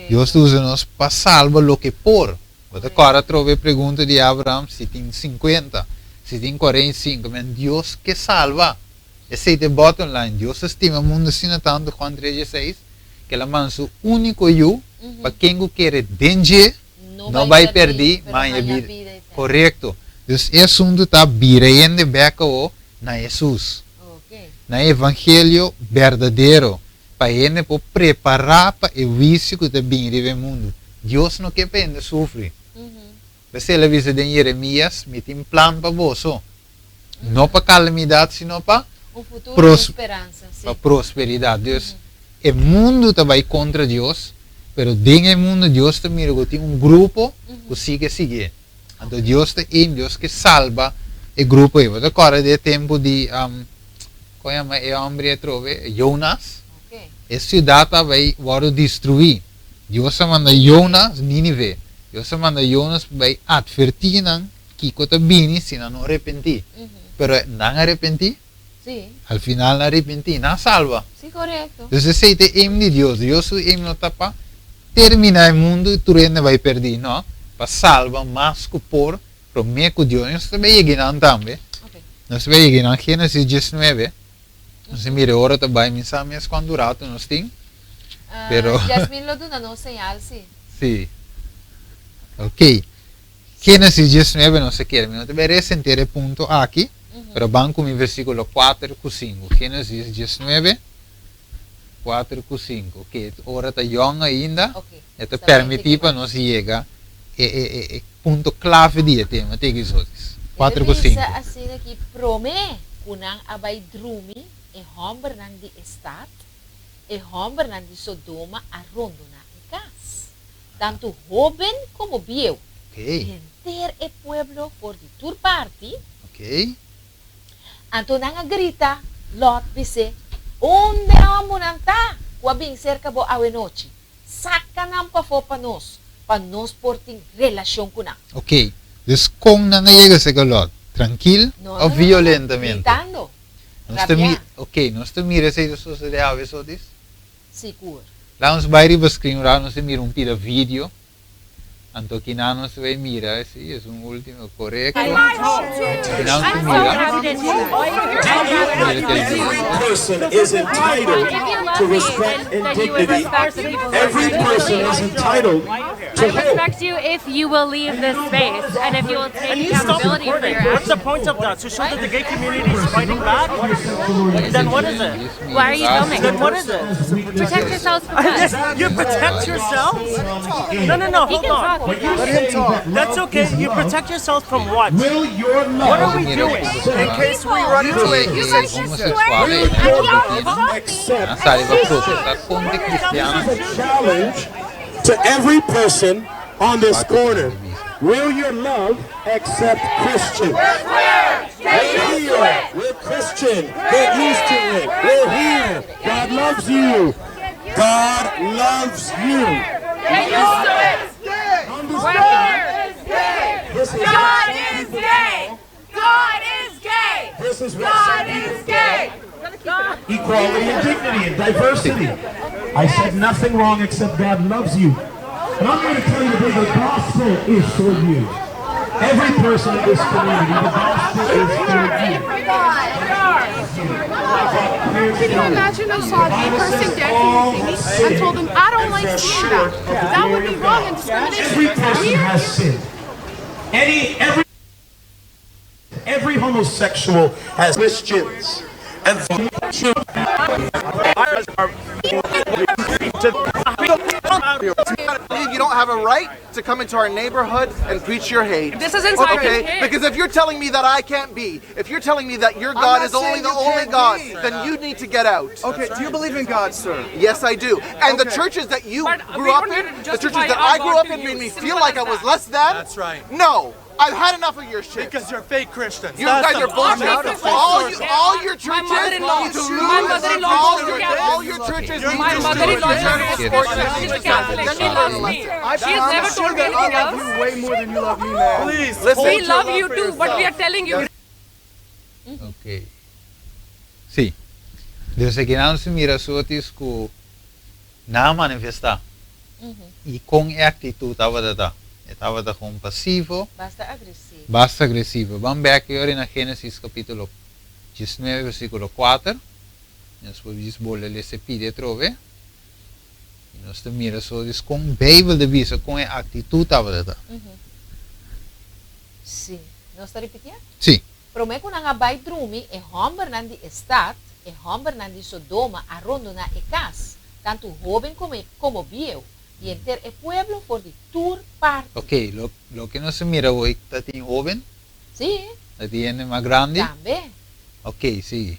Dios ta usa nos pa salba loke por. Bo ta kòrda atrobe e pregunta di Abraham, si tin sinkuenta, si tin kuarenta i sinku, men Dios ke salba. Esei ta e bottom line. Dios ta stima mundu asina tantu, Juan 3:16, ku el a manda su úniko Yu pa ken ku kere den dje no bai pèrdí, ma haña bida. Korekto. Dus e asuntu ta bira hende bèk awo na Hesus, na e evangelio berdadero, pa hende por prepará pa e huisio ku ta bini riba e mundu. Dios no ke pa hende sufri. P'esei el a bisa den Yeremías, Mi tin plan pa boso, no pa kalamidat, sino pa Un futuro di speransa, sí. Pa prosperidat. Dus, e mundu ta bai kontra Dios, pero den e mundu Dios ta mira ku tin un grupo ku sí ke siguié. Anto Dios ta aim, Dios ke salba e grupo ei. Bo ta kòrda di e tempu di, kon yama e hòmber atrobe? Jonas. E siudat a bai wòrdu destruí. Dios a manda Jonas Nínive. Dios a manda Jonas pa bai atvertí nan kiko ta bini si nan no arepentí. Pero nan a arepentí? Sí. Al final nan a arepentí, nan a salba. Sí, korekto. Dus esei ta e aim di Dios. Dios su aim no ta pa terminá e mundu i tur hende bai pèrdí, no, pa salba mas ku por promé ku Dios. Nos ta bai yega einan tambe. Nos ta bai yega einan. Génesis 19. Nos a mira e ora ta bai, mi sa mes kuantu ratu nos tin, pero. Jasmine lo duna nos señal, sí. Sí. Ok. Génesis 19 nos a kere. Mi no ta bai resenter e punto aki, pero ban ku mi versíkulo 4 ku 5. Génesis 19, 4 ku 5. Ok, ora ta yòn ainda, e ta permití pa nos yega e e e e punto klave di e tema. Te Gizotis. 4 ku E ta 5. bisa asina ki promé ku nan a bai drumi, e hòmbernan di e stat, e hòmbernan di Sodoma a rondoná e kas, tantu hóben komo bieu, henter e pueblo for di tur parti. Anto nan a grita Lòt, bis'é, Unda e hòmbernan ta ku a bin serka bo awenochi? Saka nan pafó pa nos, pa nos por tin relashon ku nan. Ok, dus kon nan a yega serka Lòt? Trankil No, òf no, no, no, violentamente? gritando, Nos ta mi, rabiá. ok, nos ta mira esei ta sosodé awe, Sotis? Sigur. Laga nos bai riba screen un rato, nos ta mira un pida video. Anto kinan nos ta bay mira, si es un ultimo, corecto. Kinan nos ta mira, mira televidente. Person is entitled to respect and dignity. Every person is entitled to I hope. respect you if you will leave this space and if you will take And you stop accountability for recording. your What's the actions. point of that? To show that the gay community is fighting back? Then what is it? Why are you filming? Then what is it? Protect yourselves from what? You protect yourselves? No, He hold can on. talk. When you say that That's love okay. is You love, protect yourselves from what? Will your love What are we Mira doing? ku In case we run into e a e he said, she said. homosexual Will e your love argentino accept a sali pa protestá kontra This kristiannan. is a challenge to every person on this Wak ku corner. nan di bisa. Will your love accept Christians? We're here. We're Christian. Get used to it. We're here. God loves you. God loves you. Get used to it. Understand? This is God what some is people gay. call- God is gay. This is what God some is people gay. equality and dignity and diversity. I said nothing wrong except God loves you. And I'm here to tell you today the gospel is for you. Every person in this community, the gospel is for you. Can you imagine I saw a gay person dancing and singing and told them, "I don't like seeing that"? That would be wrong and discrimination. Every person We are has here sinned. Any, every homosexual has Christians. And You don't have a right to come into our neighborhood and preach your hate. This is inside Okay? his head. Because if you're telling me that I can't be, if you're telling me that your God not is only saying the you only can't God, be. then you need to get out. Okay, do you believe in God, sir? Yes, I do. And the Okay. churches that you But grew we up don't in, need to the churches justify that our I grew God up to in you. made me Simple feel like as I was that. less than. That's right. No. I've had enough of your shit. Because you're fake Christians. You That's guys the are bullshit. that's the All false you, source. all your My churches mother-in-law- need to my lose. mother-in-law All is your, Catholic. all your churches You're need My to mother-in-law lose. is You're Catholic. She's a Catholic. She loves me. I She has never promise you told me that I anything love else. you way more than you love me, man. Please, Listen. hold We your love you for too, but we are yourself. telling you. Ok. Si. Dus akinan nos mira sotis ku nan a manifestá. I kon e aktitut tabata ta. E tabata kon pasivo. Basta agresivo. Basta agresivo. Ban bèk e ora na Génesis kapítulo 19 versíkulo 4. Nos por djis bolbe lesa e pidi atrobe. I nos ta mira sotis kon Beibel ta bisa kon e aktitut tabata ta. Si. Nos ta ripitié? Si. Promé ku nan a bai drumi, e hòmbernan di e stat, e hòmbernan di Sodoma, a rondoná e kas, tantu hóben komo bieu, i henter e pueblo for di tur parti. Ok, loke nos a mira awor ta tin hóben? Sí. Ta tin hende mas grandi? Tambe. Ok, sigui.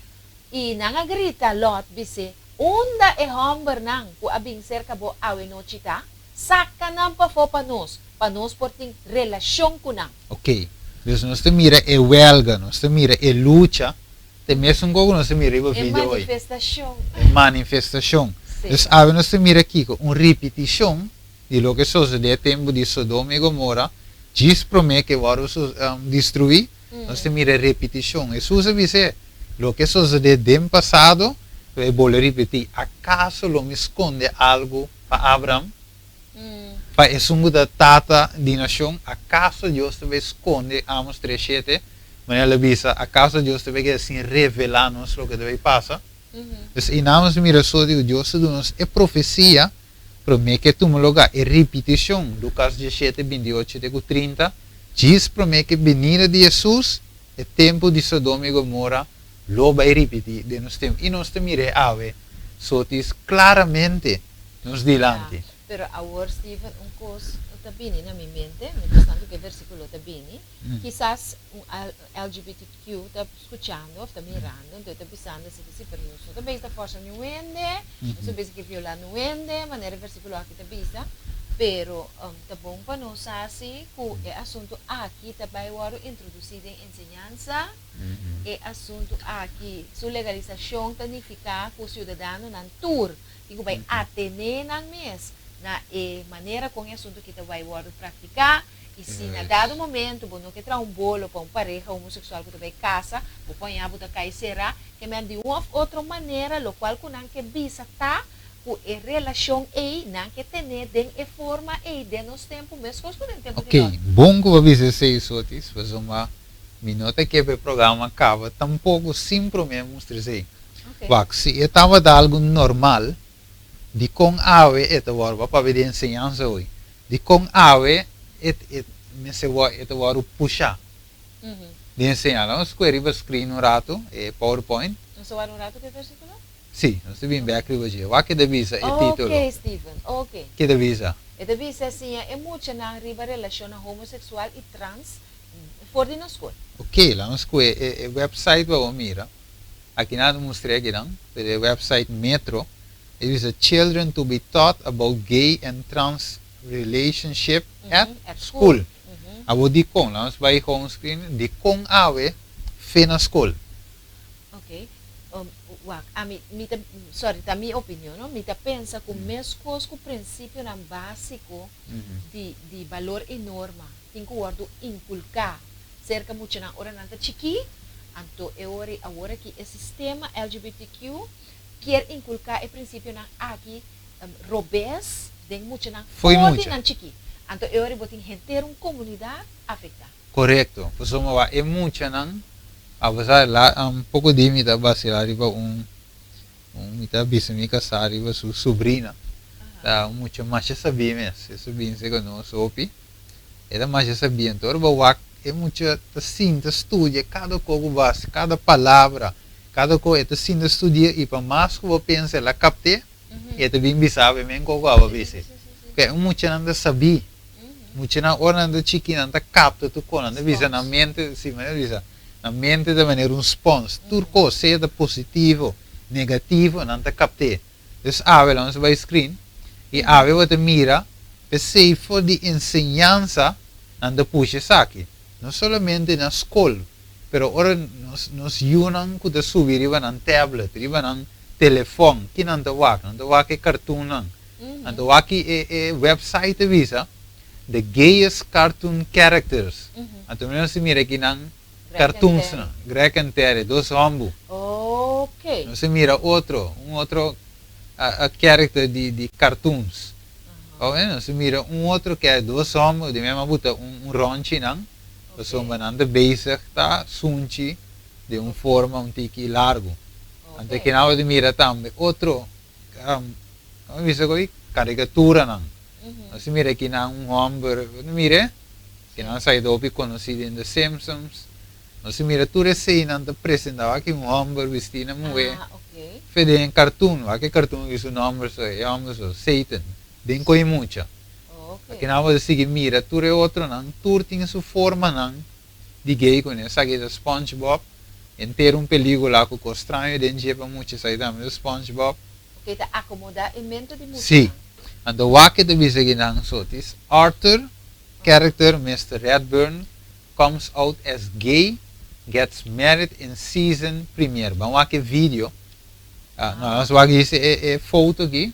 I nan a grita Lòt, bis'é, Unda e hòmbernan ku a bin serka bo awe nochi ta? Saka nan pafó pa nos, pa nos por tin relashon ku nan. Ok, dus nos ta mira e welga, nos ta mira e lucha, ta e mesun kos ku nos ta mira riba E video hoy. manifestashon. E manifestashon. Sí. Dus awe nos ta mira kiko? Un ripitishon di loke sosodé e tempu di Sodoma i Gomora, djis promé ku e wòrdu destruí, nos ta mira e ripitishon. Hesus a bis'é, Loke sosodé den pasado, lo e bolbe ripití. Akaso lo mi skonde algu pa Abraham? Pa esun ku ta tata di nashon, akaso Dios ta bai skonde Amos tres shete, manera el a bisa, akaso Dios ta bai keda sin revelá nos loke ta bai pasa? Dus einan nos mira so di ku Dios ta duna nos e profesia promé ku e tuma lugá, e ripitishon, Lukas dieshete, bintiocho te ku trinta, djis promé ku e binida di Hesus, e tempu di Sodoma i Gomora lo bai ripití den nos tempu. I nos ta mir'é awe sotis klaramente. Nos dilanti. Ya, pero awor Steven un kos ta bini na mi mente, mientras tanto ku e versikulo ta bini, kisas un LGBTQ ta skuchando òf ta mirando, anto e ta bisando esaki si, pero nos no ta bezig ta fòrsa niun hende, nos no ta bezig ke violá niun hende, manera e versikulo aki ta bisa, pero ta bon pa nos sa si ku e asuntu aki ta bai wòrdu introdusí den enseñansa, e asuntu aki su legalisashon ta nifiká ku siudadanonan tur Tin ku bai atené nan mes na e manera kon e asuntu aki ta bai wòrdu praktiká i si na dado momento bo no ke traha un bolo pa un pareha homoseksual ku ta bai kasa, bo pañá bo ta kai será, ke men di un òf otro manera lokual ku nan ke bisa ta ku e relashon ei nan ke tené den e forma ei den nos tempu meskos ku den tempu di Oké, Lot. bon ku bo a bisa esei, Sotis, pasobra mi no ta ke pa e programa kaba tampoko sin promé mustra esei. Wak, si e tabata algu normal, dikon awe e ta wòrdu, bo a papia di enseñansa hoy, dikon awe e e mester wòrdu, e ta wòrdu pushá di enseñansa? Nos skue riba screen un ratu, e PowerPoint. Nos ta wòrdu un ratu ku e versíkulo? Sí, nos ta bin bèk riba dje. Wak ke ta bisa e título. Oké, Steven, oké. Ke ta bisa? E ta bisa, Siña e muchanan riba relashonnan homoseksual i trans for di nos skol. Oké, laga nos skue e website pa bo mira. Aki nan ta mustra akinan, pero e website Metro, e bisa Children to be taught about gay and trans relationship at school. Abo dikon? Laat nos bai home screen. Dikon awe fe na skol? Ok. Wak, ami, mi ta, sorry, ta mi opinion, no? Mi ta pensa ku meskos ku prinsipionan básiko di, di balor i norma tin ku wòrdu inkulká Serka muchanan ora nan ta chikí, anto e ora i awor aki e sistema LGBTQ kier inkulká e prinsipionan aki robes den muchanan Fo'i for di mucha. nan chikí. Anto e ora i bo tin henter un komunidat afektá. Korekto. Pasobra wak e muchanan, apesar la poko di mi ta basilá riba un un mi ta bisa mi kasá riba su subrina, ta un mucha masha sabí mes, e subin serka nos hopi. E ta masha sabí. Anto ora bo wak e mucha ta sinta studia kada ko ku bo hasi, kada palabra, kada ko e ta sinta studia i pa mas ku bo pensa el a kapt'é i e ta bin bisa bo e men ko ku abo bisa. Pasobra e muchanan ta sabí. Muchanan ora nan ta chikí nan ta kapta tur kos, nan ta bisa nan mente, si manera bisa, nan mente ta manera un spons. Tur kos, sea ta positivo, negativo, nan ta kapt'é. Dus awe lo nos bai screen y awe bo ta mira p'esey for di enseñansa nan ta pusha esaki. No solamente na skol, pero ora nos nos yunan ku ta subi riba nan tablet, riba nan telefòn, ki nan ta wak? Nan ta wak e kartunnan. Nan ta wak e e website ta bisa The gayest cartoon characters. Anto mi nos ta mira ki nan cartoonsnan, Greg and Terry, dos hòmbu. Nos ta mira otro, un otro character di di cartoons. Oke, nos ta mira un otro ke dos hòmber di mema buta un un rònchi nan, pasobra nan ta bezig ta sunchi den un forma un tiki largu. Anto kinan bo ta mira tambe otro, komo bisa ku karikaturanan. Nos ta mira kinan un hòmber, bo ta mira e? Kinan a sai hopi konosí den The Simpsons. Nos ta mira tur eseinan ta presentá wak un hòmber bistí na muhé fe den e kartun. Wak e kartun aki su nòmber so, e hòmber so, Satan, den ko'i mucha. Akinan bo ta sigui mira tur e otronan, tur tin su formanan di gay kuné. Esaki ta SpongeBob, henter un pelíkula ku kos straño den dje pa mucha, esaki tambe ta SpongeBob. Oke, ta akomodá e mente di muchanan. Sí. Anto wak e ta bisa akinan so, tis Arthur character Mister Ratburn comes out as gay, gets married in season premiere. Ban wak e video. Ah, no, nos wak djis e, e foto aki.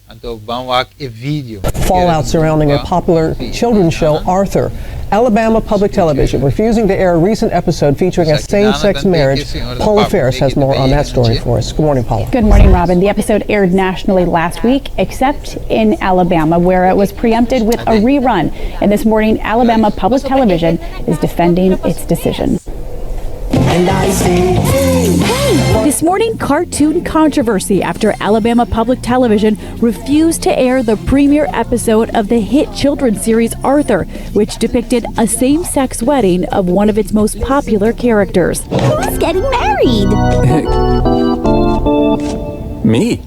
Anto ban wak e video. Fallout surrounding a popular children's show, Arthur. Alabama Public Television refusing to air a recent episode featuring a same-sex marriage. Paula Faris has more on that story for us. Good morning, Paula. Good morning, Robin. The episode aired nationally last week, except in Alabama, where it was preempted with a rerun. And this morning, Alabama Public Television is defending its decision. Hey! This morning, cartoon controversy after Alabama Public Television refused to air the premiere episode of the hit children's series Arthur, which depicted a same sex wedding of one of its most popular characters. Who's getting married? Me.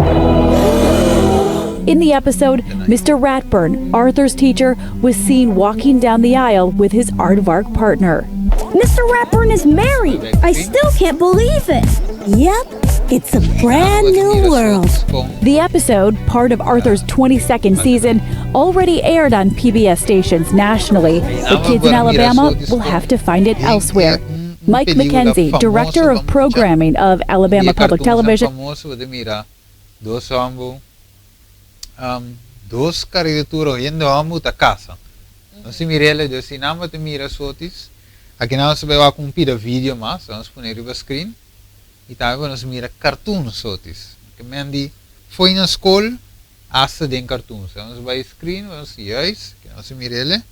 In the episode, Mr. Ratburn, Arthur's teacher, was seen walking down the aisle with his aardvark partner. Mr. Ratburn is married. I still can't believe it. Yep, it's a brand new world. The episode, part of Arthur's 22nd season, already aired on PBS stations nationally, but kids in Alabama will have to find it elsewhere. Mike McKenzie, director of programming of Alabama Public Television. Dos hòmber, dos karikatura hende hòmber ta kasa. Nos tin mir'el dus si nan bo ta mira sotis, aki nan nos ta bai wak un pida video mas, nos pone riba screen i tambe pa nos mira cartoon sotis. Ke men di fo'i na skol hasta den cartoons. Nos bai screen pa nos juist, ke nos ta mir'el.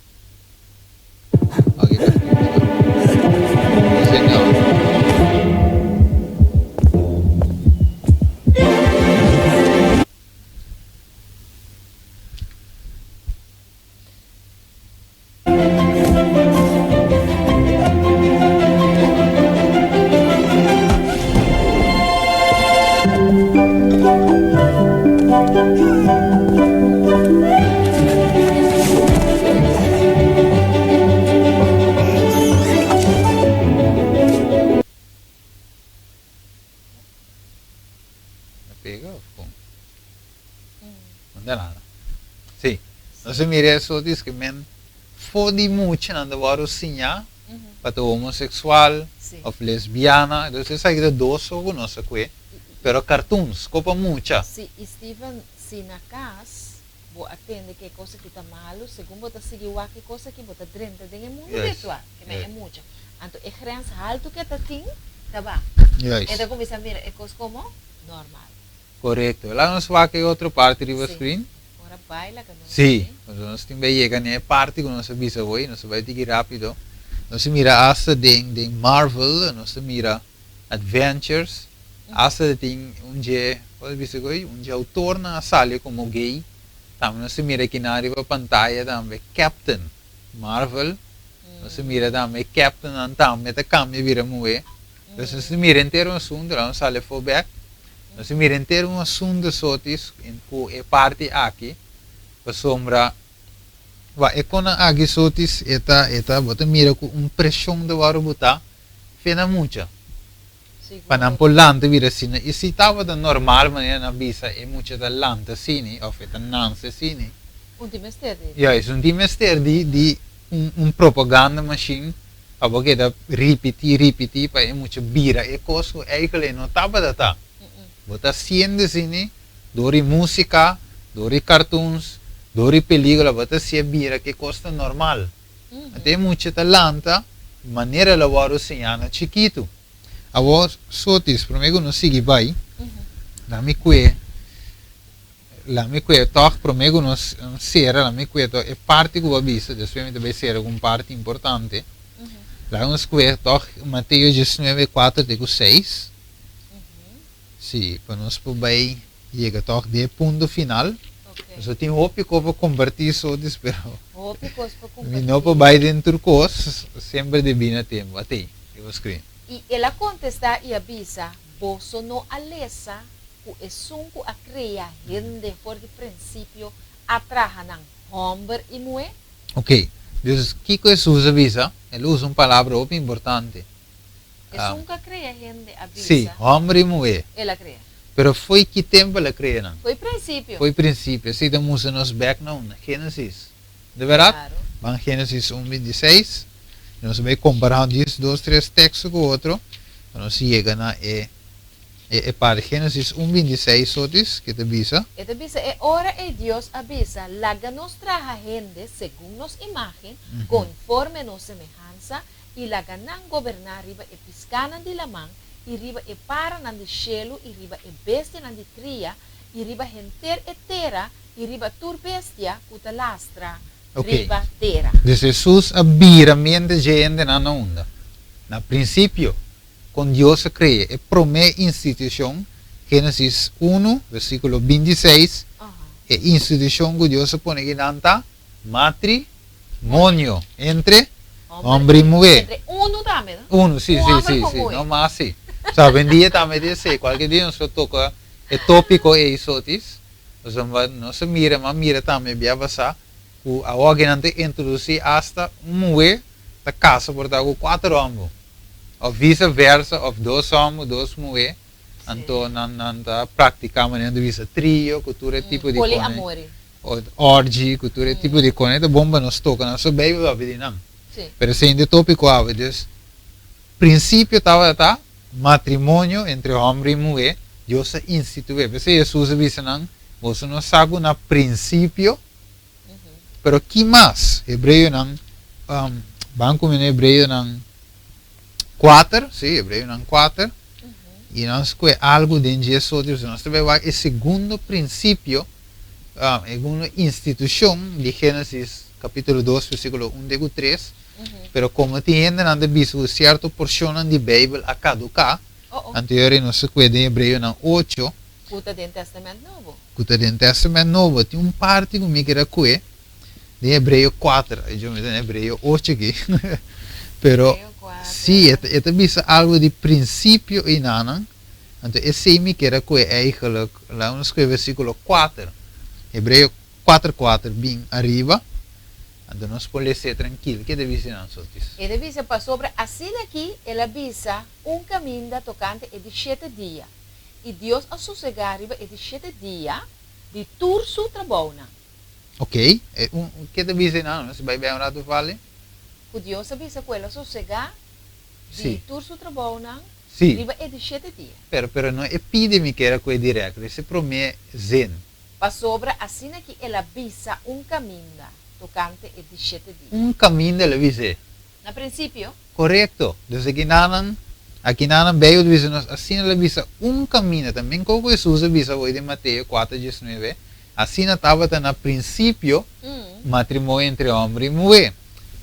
Sí, nos a mira eso dice men for di mucha nan ta wòrdu siñá pa ta homosexual òf lesbiana, entonces esaki ta dos so ku nos a kue. Pero cartoons, ko pa mucha. Si, i Steven, si na cas bo a tende cu e cos aki ta malo, segun bo ta sigui wak e cos aki, bo ta drenta den e mundo virtual, ke men e mucha. Anto e grens haltu cu e ta tin, ta ba. E ta cuminsa mira e cos como normal. Corecto. Laga nos wak e otro parti riba screen. Ora bai laga nos Sí, pasobra nos tin bai yega na e parti cu nos a bisa hoy, nos a bai tiki rapido. Nos a mira hasta den den Marvel, nos a mira Adventures, hasta ta tin un dje, por ta bisa koe, un dje autornan a sali komo gay, tambe nos ta mira kinan riba pantaya tambe, Captain Marvel, nos ta mira tambe e Captainnan tambe ta kambia bira muhé, dus nos ta mira henter un asuntu, laga nos sali afó bèk, nos ta mira henter un asuntu sotis ku e parti aki, pasobra wak e konan aki sotis e ta e ta bo ta mira ku un preshon ta wòrdu butá. Fe na mucha. Pa nan por lanta bira asina. I si tabata normal manera nan bisa e mucha ta lanta asini of e ta nanse asini. Un tin mester di. Juist, un tin mester di di un un propaganda machine. Pa bo keda ripití, ripití pa e mucha bira e kos ku eigenlijk e no tabata ta. Bo ta siendo asina dor di músika, dor di cartoons, dor di pelíkula, bo ta si'e bira ku e kos ta normal. Anto e mucha ta lanta manera el a wòrdu siñá na chikitu. Awor, Sotis, promé ku nos sigui bai, laat mi kue, laat mi kue tòg, promé ku nos sera, laat mi kue tòg e parti ku bo a bisa, despues mi ta bai sera ku un parti importante. Laat nos kue tòg Mateo diesnuebe, kuater te ku seis. Sí, pa nos por bai yega tòg den e punto final. Pasobra tin hopi kos pa kompartí, Sotis, pero mi no por bai den tur kos, semper debí na tempu. Atei. Riba screen. I el a kontestá i a bisa, Boso no a lesa ku esun ku a krea hende for di prinsipio a traha nan hòmber i muhé? Ok, dus kiko Hesus a bisa? El a usa un palabra hopi importante. Esun ku a krea hende a bisa. Sí, hòmber i muhé. El a krea. Pero fo'i ki tempu el a krea nan? Fo'i prinsipio. Fo'i prinsipio. Esei ta mustra nos bèk na unda? Génesis. De bèrdat? Ban Génesis un 26. Nos a bai kompará dies dos tres teksto ku otro pa nos yega na e e parti. Génesis un 26 sotis ke ta bisa. E ta bisa, E ora ei Dios a bisa, Laga nos traha hende segun nos imágen, konforme nos semehansa, i laga nan goberná riba e piskánan di laman, i riba e paranan di shelu, i riba e bestianan di kria, i riba henter e tera, i riba tur bestia ku ta lastra riba tera. Dus Hesus a bira mente dje hendenan na unda? Na prinsipio, kon Dios a krea e promé institushon, Génesis unu, versíkulo 26, e institushon ku Dios a pone kinan ta matrimonio entre hòmber i muhé. Entre unu tambe, no? Unu, si, si, si, si, no mas si. So, awendia tambe tin esei, kualke dia nos lo toka e tópiko ei, sotis. Pasobra nos a mira, m'a mira tambe bia pasá, ku awor nan ta introdusí asta un muhé ta kasa por ta ku kuater hòmber, òf vise versa, òf dos hòmber, dos muhé, anto nan nan ta praktiká manera nan ta bisa trio ku tur e tipo di kone, Poliamori. orgy ku tur e tipo di kone, ta bon pa nos toka nan so Beibel papia di nan. Pero esei no ta e tópiko awe, dus Prinsipio tabata ta matrimonio entre hòmber i muhé, Dios a institué. P'esei Hesus a bisa nan, Boso no sa ku na prinsipio, pero ki mas? Hebreonan, ban ku mi na Hebreonan kuater, sí, Hebreonan kuater, i nan skohe algu den dje soti, pasobra nos ta bai wak e segundo prinsipio, e segundo institushon di Génesis kapítulo dos, versíkulo un te ku tres. Pero komo tin hendenan ta bisa ku sierto porshonnan di Beibel a kaduká, anto e ora ei nos ta kue den Hebreonan ocho. Ku ta den Tèstamènt Nobo. Ku ta den Tèstamènt Nobo. Tin un parti ku mi keda kue den Hebreo kuater. Ai djo mi ta den Hebreo ocho aki. Pero si, e ta bisa algu di prinsipio einanan. Anto esei mi keda kue eigenlijk. Laga nos kue versíkulo kuater. Hebreo kuater kuater bin ariba. Anto nos por les'é trankil. Ke ta bisa nan sotis? E ta bisa, Pasobra asina aki el a bisa un kaminda tokante e di shete dia, i Dios a sosegá riba e di shete dia di tur su trabounan. Ok, e un, ke ta bisa nan? Nos bai bai un ratu fali. Ku Dios a bisa ku el a sosegá di tur su trabounan riba e di shete dia. Pero, pero no e pidi mi keda ku e dirèkt, es e promé zin. Pasobra asina ki el a bisa un kaminda tokante e di shete dia. Un kaminda el a bis'é. Na prinsipio. Korekto. Dus akinanan, akinanan Beibel ta bisa nos, asina el a bisa un kaminda. Tamben komo ku Hesus a bisa hoy den Mateo kuater diesnuebe, asina tabata na prinsipio matrimonio entre hòmber i muhé.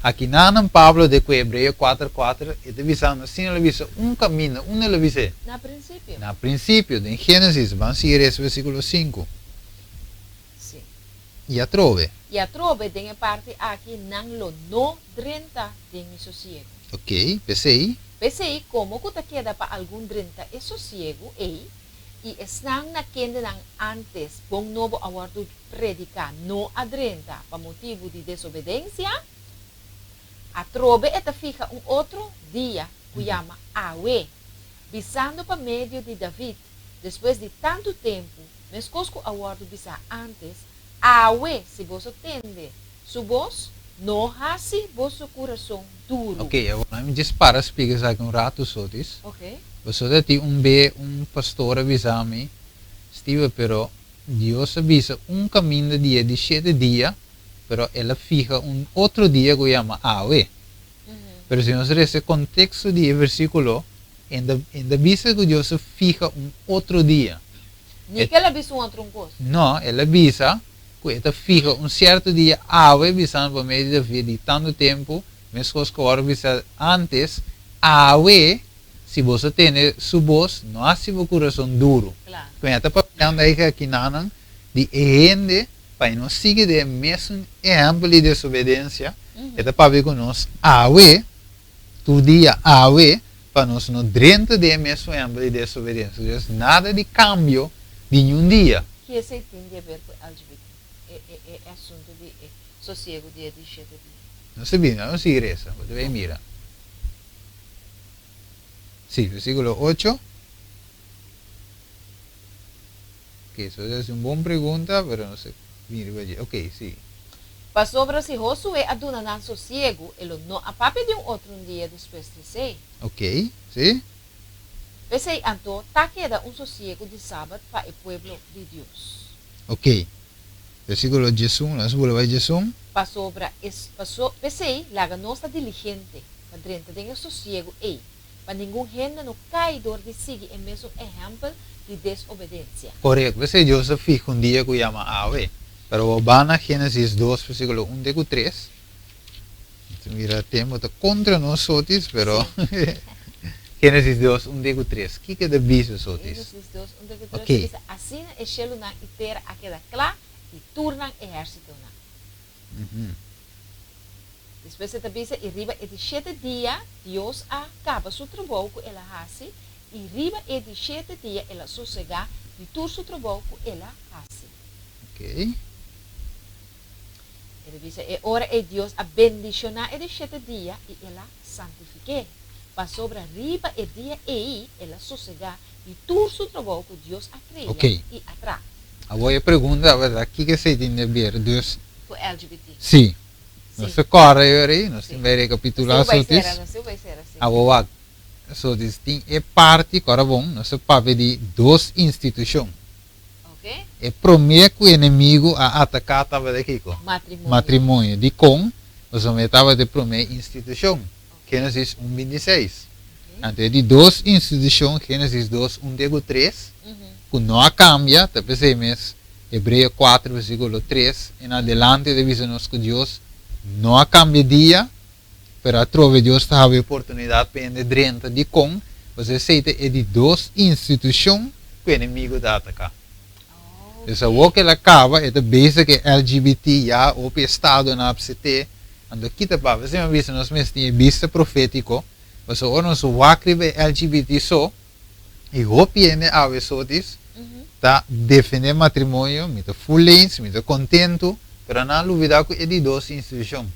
Akinanan Pablo de ku Hebreo kuater kuater, e ta bisando asina el a bisa un kaminda, unda el a bis'é? Na prinsipio. Na prinsipio, den Génesis, ban sigui resa versíkulo sinku. Sí. I atrobe. I atrobe den e parti aki nan lo no drenta den mi sosiegu. Oké, p'esei. P'esei, komo ku ta keda pa algun drenta e sosiegu ei, i esnan na kendenan ántes bon nobo a wòrdu prediká no a drenta pa motibu di desobedensia, atrobe e ta fiha un otro dia ku yama awe, bisando pa medio di David, despues di tantu tempu, meskos ku a wòrdu bisá ántes, Awe, si boso tende su bos. No hasi boso kurason duru. Ok, awor mi djis para splika esaki un ratu sotis. Ok. Pasobra tin un be un pastor a bisa mi, Steven, pero Dios a bisa un kaminda dia di shete dia, pero el a fiha un otro dia ku yama awe. Pero si nos resa e konteksto di e versíkulo, e ta bisa ku Dios a fiha un otro dia. Ni ku el a bisa un otro un kos. No, el a bisa ku e ta fiha un sierto dia awe bisando pa medio di David di tantu tempu, meskos ku ora bisa ántes, Awe, si boso tende su bos, no hasi bo kurason duru. Ku e ta papiando eigen akinanan di e hende pa e no sigui den e mesun ehèmpel di desobedensia, e ta papia ku nos awe, tur dia awe, pa nos no drenta den e mesun ehèmpel di desobedensia. Dus nada di kambio di niun dia. Ki esei tin di haber ku LGBT, e e e asuntu di e sosiegu di e di shete dia? Nos ta bini, nos sigui resa, bo ta bay mira. Si, versikulo ocho. Ok, so es un bon pregunta, pero no sé bin riba dje. Ok, si. Pasobra si Josué a duna nan sosiegu, e lo no a papia di un otro un dia despues di esei. Ok, si. P'esei anto ta keda un sosiegu di sabat pa e pueblo di Dios. Ok. Versíkulo diesun, nos bula bai diesun. Pasobra es, paso, p'esei laga nos ta diligente pa drenta den e sosiegu ei, pa ningun hende no kai dor di sigui e mesun ehèmpel di desobedensia. Korekto, p'esei Dios a fiha un dia ku yama awe. Pero bo ba na Génesis dos versíkulo un te ku tres. Mira tempu ta kontra nos sotis, pero Génesis dos un te ku tres. Kiko ta bisa sotis? Génesis dos un te ku tres ta bisa, Asina e shelunan i tera a keda kla i tur nan ehérsitonan. Despues e ta bisa, I riba e di shete dia Dios a kaba su trabou ku el a hasi, i riba e di shete dia el a sosegá di tur su trabou ku el a hasi. E ta bisa, E ora ei Dios a bendishoná e di shete dia i el a santifik'é, pasobra riba e dia ei el a sosegá di tur su trabou ku Dios a krea i a traha. Awor e pregunta tabata, kiko esei tin di ber dus? Ku LGBT. Sí. Nos ta kòrda e ora ei, nos tin bai rekapitulá sotis. Awor wak, sotis tin e parti, kòrda bon, nos ta papia di dos institushon. E promé ku enemigu a ataká tabata kiko? Matrimonio. Dikon? Pasobra e tabata e promé institushon. Génesis un bintiseis. Anto e di dos institushon, Génesis dos un te ku tres, ku no a kambia, ta p'esei mes Hebreo kuater versíkulo tres en adelante ta bisa nos ku Dios no a kambia dia, pero atrobe Dios ta habi oportunidat pa hende drenta. Dikon? Pasobra esei ta e di dos institushon ku enemigu ta ataká. Dus awor ku el a kaba, e ta bezig ku e LGBT, ya hopi estadonan a apsept'é. Anto kita papia? Esei mi a bisa nos mes tin e bista profétiko, pasobra ora nos wak riba e LGBT so, i hopi hende awe sotis ta defendé matrimonio, mi ta full eens, mi ta kontentu, pero nan a lubidá ku e di dos institushon.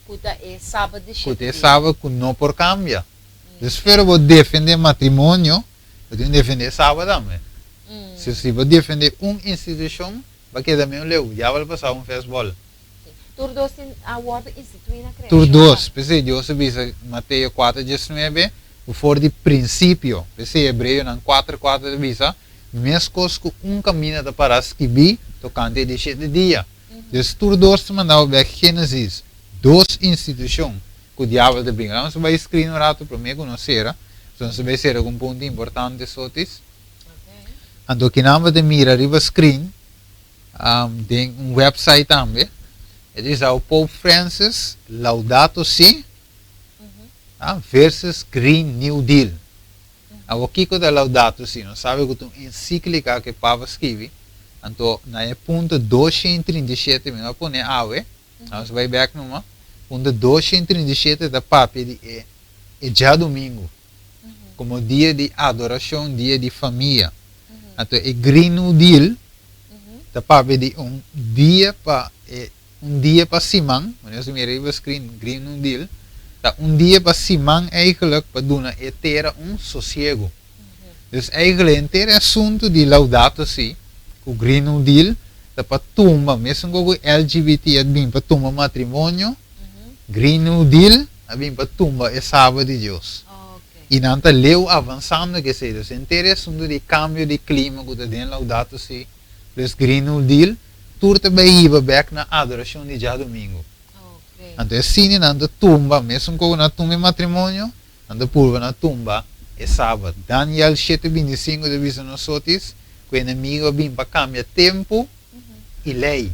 Ku ta e sabat di Ku ta e sabat ku no por kambia. Dus pero bo defendé matrimonio, bo tin defendé e sabat tambe. Si si bo defendé un institushon, bo a keda medio leu, diabel a pasa un fèsbòl. Tur dos tin a wòrdu instituí na kreashon. Tur dos. P'esei Dios a bisa Mateo kuater diesnuebe, ku for di prinsipio. P'esei Hebreonan kuater kuater ta bisa, Meskos ku un kaminda ta pará skibí tokante e di shete dia. Dus tur dos ta manda bo bèk Génesis, dos institushon ku diabel ta bringa. Nos ta bai skrin un ratu promé ku nos sera. So nos ta bai sera ku un punto importante sotis. Anto kinan bo ta mira riba skrin den un website tambe. E ta bisa Pope Francis Laudato Si versus Green New Deal. Awor kiko ta Laudato Si? Nos sabe ku ta un ensíklika ku e Papa skibi. Anto na e punto 237 mi no a pone awe, nos bai bek numa. Punto 237 ta papia di e e djadumingu komo dia di adorashon, dia di famia. Anto e Green New Deal ta papia di un dia pa e un dia pa siman, wanneer nos mira riba screen Green New Deal, ta un dia pa siman eigenlijk pa duna e tera un sosiego. Dus eigenlijk henter e asuntu di Laudato Si ku Green New Deal ta pa tumba, mesun ku ku LGBT a bin pa tumba matrimonio. Green New Deal a bin pa tumba e Sabat di Dios. I nan ta leu avansando ku esei. Dus henter e asuntu di kambio di klima ku ta den Laudato Si plus Green New Deal tur ta bai hiba bek na adorashon di djadumingu. Anto e sini nan ta tumba, mesun ku nan a tumba e matrimonio, nan ta purba na tumba e Sabat. Daniel shete 25 ta bisa nos sotis ku e enemigu a bin pa kambia tempu i lei.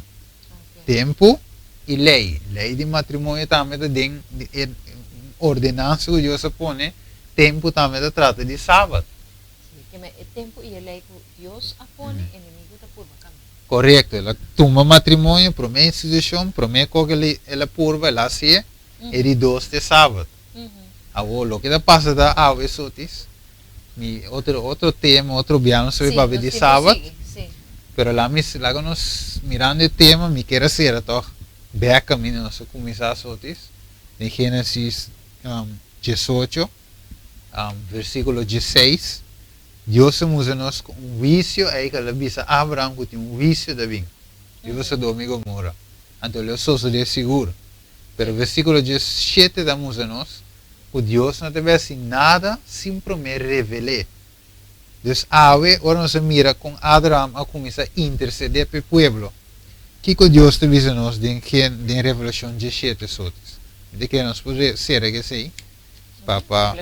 Tempu i lei. Lei di matrimonio tambe ta den e ordenansa ku Dios a pone. Tempu tambe ta trata di Sabat. Sí, keme e tempu i e lei ku Dios a pone, enemigu ta purba kambia. Korekto. El a tuma matrimonio, promé institushon, promé kos ku el a purba, el a hasié, e di dos ta e Sabat. Awor, loke ta pasa ta awe, Sotis, Mi otro otro tema, otro bia nos ta bay papia di Sabat, pero la mi laga nos mirando e tema mi kier a sera tog bek caminda nos a cuminsa asotis den Genesis 18 versiculo 16 Dios a mustra nos cu un huicio ey cu el a bisa Abraham cu tin un huicio ta bin riba Sodoma y Gomorra anto lo sosode sigur pero versiculo 17 ta mustra nos ku Dios no ta bai hasi nada sin promé revel'é. Dus awe, ora nos a mira kon Abraham a kuminsá intersedé pa e pueblo, kiko Dios ta bisa nos den den Revelashon 17 sotis? Mi ta kere nos por sera ku esei pa pa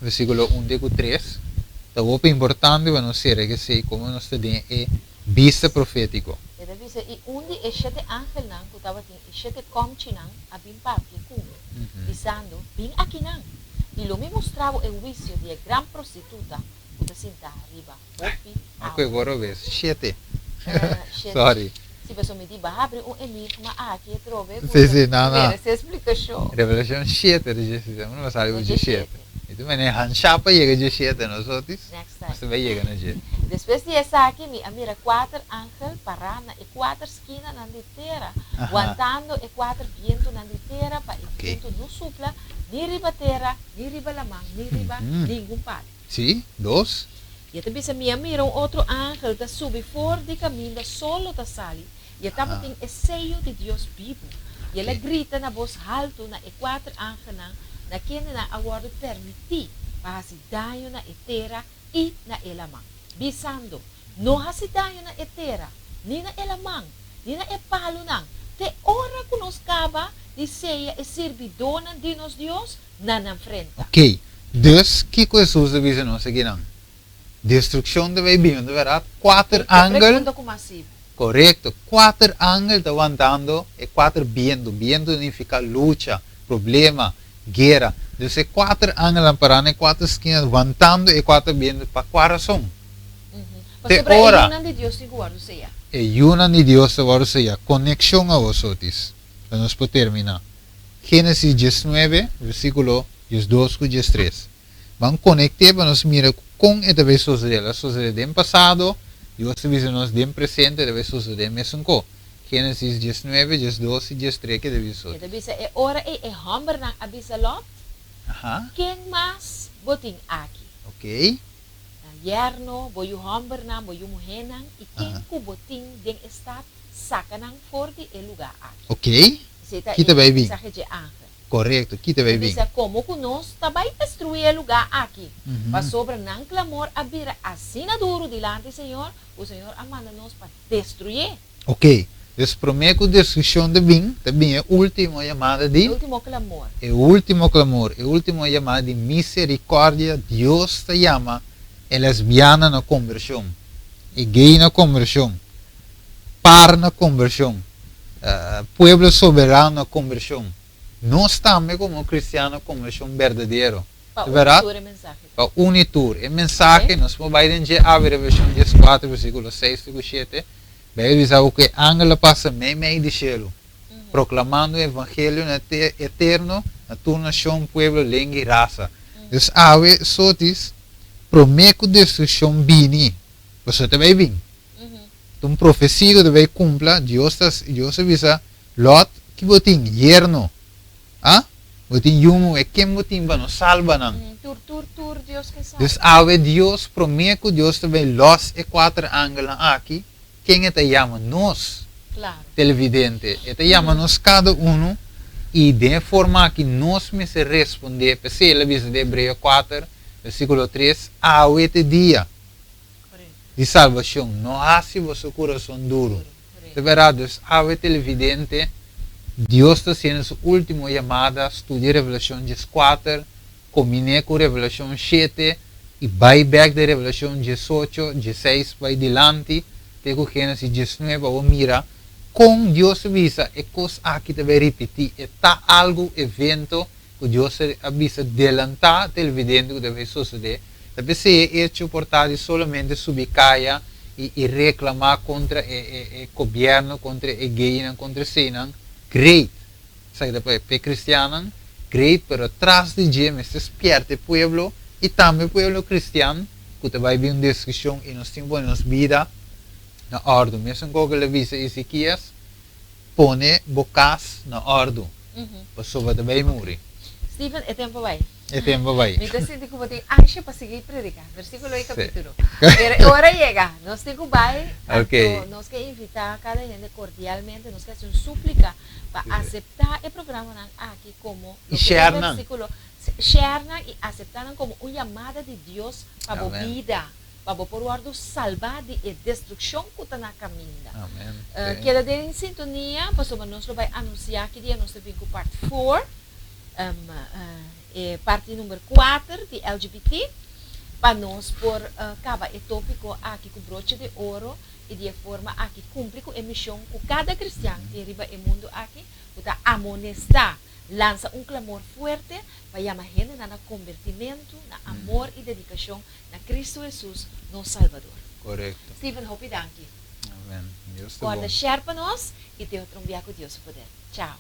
versíkulo un te ku tres. Ta hopi importante pa nos sera ku esei komo nos ta den e bista profétiko. E ta bisa, I un di e shete angelnan ku tabatin e shete kòmchinan a bin papia ku mi, bisando, Bin akinan, i lo mi mustra bo e huisio di e gran prostituta ku ta sintá riba hopi awa. Oke, wor obes. Shete. Sorry. Si, pasobra mi di, Bo a habri un enigma aki atrobe ku Sí, sí, no, no. merese splikashon. Revelashon shete ta dje si, unda bo sa riba dje shete. Mi ta mene hanshá pa yega dje shete, no Sotis? Next time. Nos ta bai yega na dje. Despues di esaki mi a mira kuater angel pará na e kuater skinanan di tera, wantando e kuater bientunan di tera pa e bientu no supla ni riba tera, ni riba laman, ni riba ningun palu. Sí, dos. I e ta bisa, Mi a mira un otro angel ta subi for di kaminda solo ta sali, i e tabatin e seyo di Dios bibu. I el a grita na bos haltu na e kuater angelnan, na kendenan a wòrdu permití pa hasi daño na e tera i na e laman, bisando, No hasi daño na e tera, ni na e laman, ni na e palunan, te ora ku nos kaba di seya e sirbidónan di nos Dios na nan frenta. Oké, dus kiko Hesus ta bisa nos akinan? Destrukshon ta bai bini, ta bèrdat? Kuater angel, korekto, kuater angel ta wantando e kuater bientu. Bientu ta nifiká lucha, problema, guera. Dus e kuater angelnan pará na e kuater skina wantando e kuater bientu pa kua rason? Te Pasobra e ora. yunan di Dios tin ku wòrdu seyá. E yunan di Dios ta wòrdu seyá. Konekshon awor, Sotis, pa nos por terminá. Génesis 19, versíkulo 12 ku 13. Ban konekt'é pa nos mira kon e ta bai sosodé. El a sosodé den pasado, Dios ta bisa nos den presente e ta bai sosodé mesun ko. Génesis 19, 12 i 13 ke ta bisa E ta Sotis. bisa, E ora ei e hòmbernan a bisa Lòt, Ken mas bo tin aki? Oké. Nan yerno, bo yu hòmbernan, bo yu muhénan i ken ku bo tin den e stat, saka nan for di e lugá aki. Ok, Esei ta ki ta e bai bin? mensahe dje angel. Korekto, ki ta E bai bin? bisa, Komo ku nos ta bai destruí e lugá aki, pasobra nan klamor a bira asina duru dilanti Señor, ku Señor a manda nos pa destruyé. Ok, dus promé ku destrukshon ta bin, ta bin e último yamada di. E último klamor. E último klamor, e último yamada di miserikòrdia, Dios ta yama e lesbiana na kombershon, e gay na kombershon, par na kombershon, pueblo soberano na kombershon. Nos tambe komo kristian na kombershon berdadero. Pa Ta uni bèrdat? tur e mensahe ta. Pa uni tur e mensahe, nos por bai den dje awe Revelashon 14 versíkulo 6 te ku 7, Beibel bisa ku e angel a pasa meimei di shelu, proklamando e evangelio na eterno na tur nashon, pueblo, lenga i rasa. Dus awe, sotis, promé ku destrukshon bini, pasobra ta bai bin. Ta un profesia ku ta bai kumpla, Dios ta, Dios a bisa Lòt, Ki bo tin, yerno? A? Bo tin yu muhé, ken bo tin pa no salba nan? Tur, tur, tur Dios ke salba. Dus awe Dios, promé ku Dios ta bai lòs e kuater angelnan aki, ken e ta yama? Nos, Klaro. televidente. E ta yama nos kada unu. I den e forma aki nos mester respondé, p'esei el a bisa den Hebreo kuater, versíkulo tres, Awe ta e dia di salbashon, no hasi boso kurason duru. Ta bèrdat, dus awe televidente, Dios ta hasiendo su último yamada, studia Revelashon dieskuater, kombiné ku Revelashon shete, i bai bèk den Revelashon diesocho, dieseis bai dilanti te ku Génesis diesnuebe pa bo mira kon Dios a bisa e kos aki ta bai ripití. E ta algu, evento, ku Dios a bisa delantá televidente ku ta bai sosodé. Ta p'esei e echo por ta di solamente subi kaya i i reklamá kontra e e e gobièrnu, kontra e gaynan, kontra eseinan. Great! Esaki ta pa e kristiannan, great, pero tras di dje mester spièrta e pueblo i tambe e pueblo kristian ku ta bai bin un destrukshon i nos tin pone nos bida na òrdu. Mesun kos ku el a bisa Ezekias, Pone bo kas na òrdu, pasobra ta bai muri. Steven, e tempu bai. E tempu bai. Mi ta sinti ku bo tin ansha pa sigui prediká, versíkulo i kapítulo. Pero e ora yega, nos tin ku bai, anto nos ke invitá kada hende kordialmente, nos ke hasi un súplika pa aseptá e programanan aki komo loke e versíkulo, share nan i aseptá nan komo un yamada di Dios pa bo bida. pa bo por wòrdu salbá di e destrukshon ku ta na kaminda. Keda den sintonia, pasobra nos lo bai anunsiá ki dia nos ta bin ku part four, e parti number kuater di LGBT, pa nos por kaba e tópiko aki ku broche de oro i di e forma aki kumpli ku e mishon ku kada kristian tin riba e mundu aki, ku ta amonestá. Lansa un klamor fuerte pa yama hendenan na kombertimentu, na amor i dedikashon na Kristu Hesus, nos Salbador. Korekto. Steven, hopi danki. Amen. Dios ta Kòrda bon. share pa nos i te otro un bia ku Dios su poder. Chao.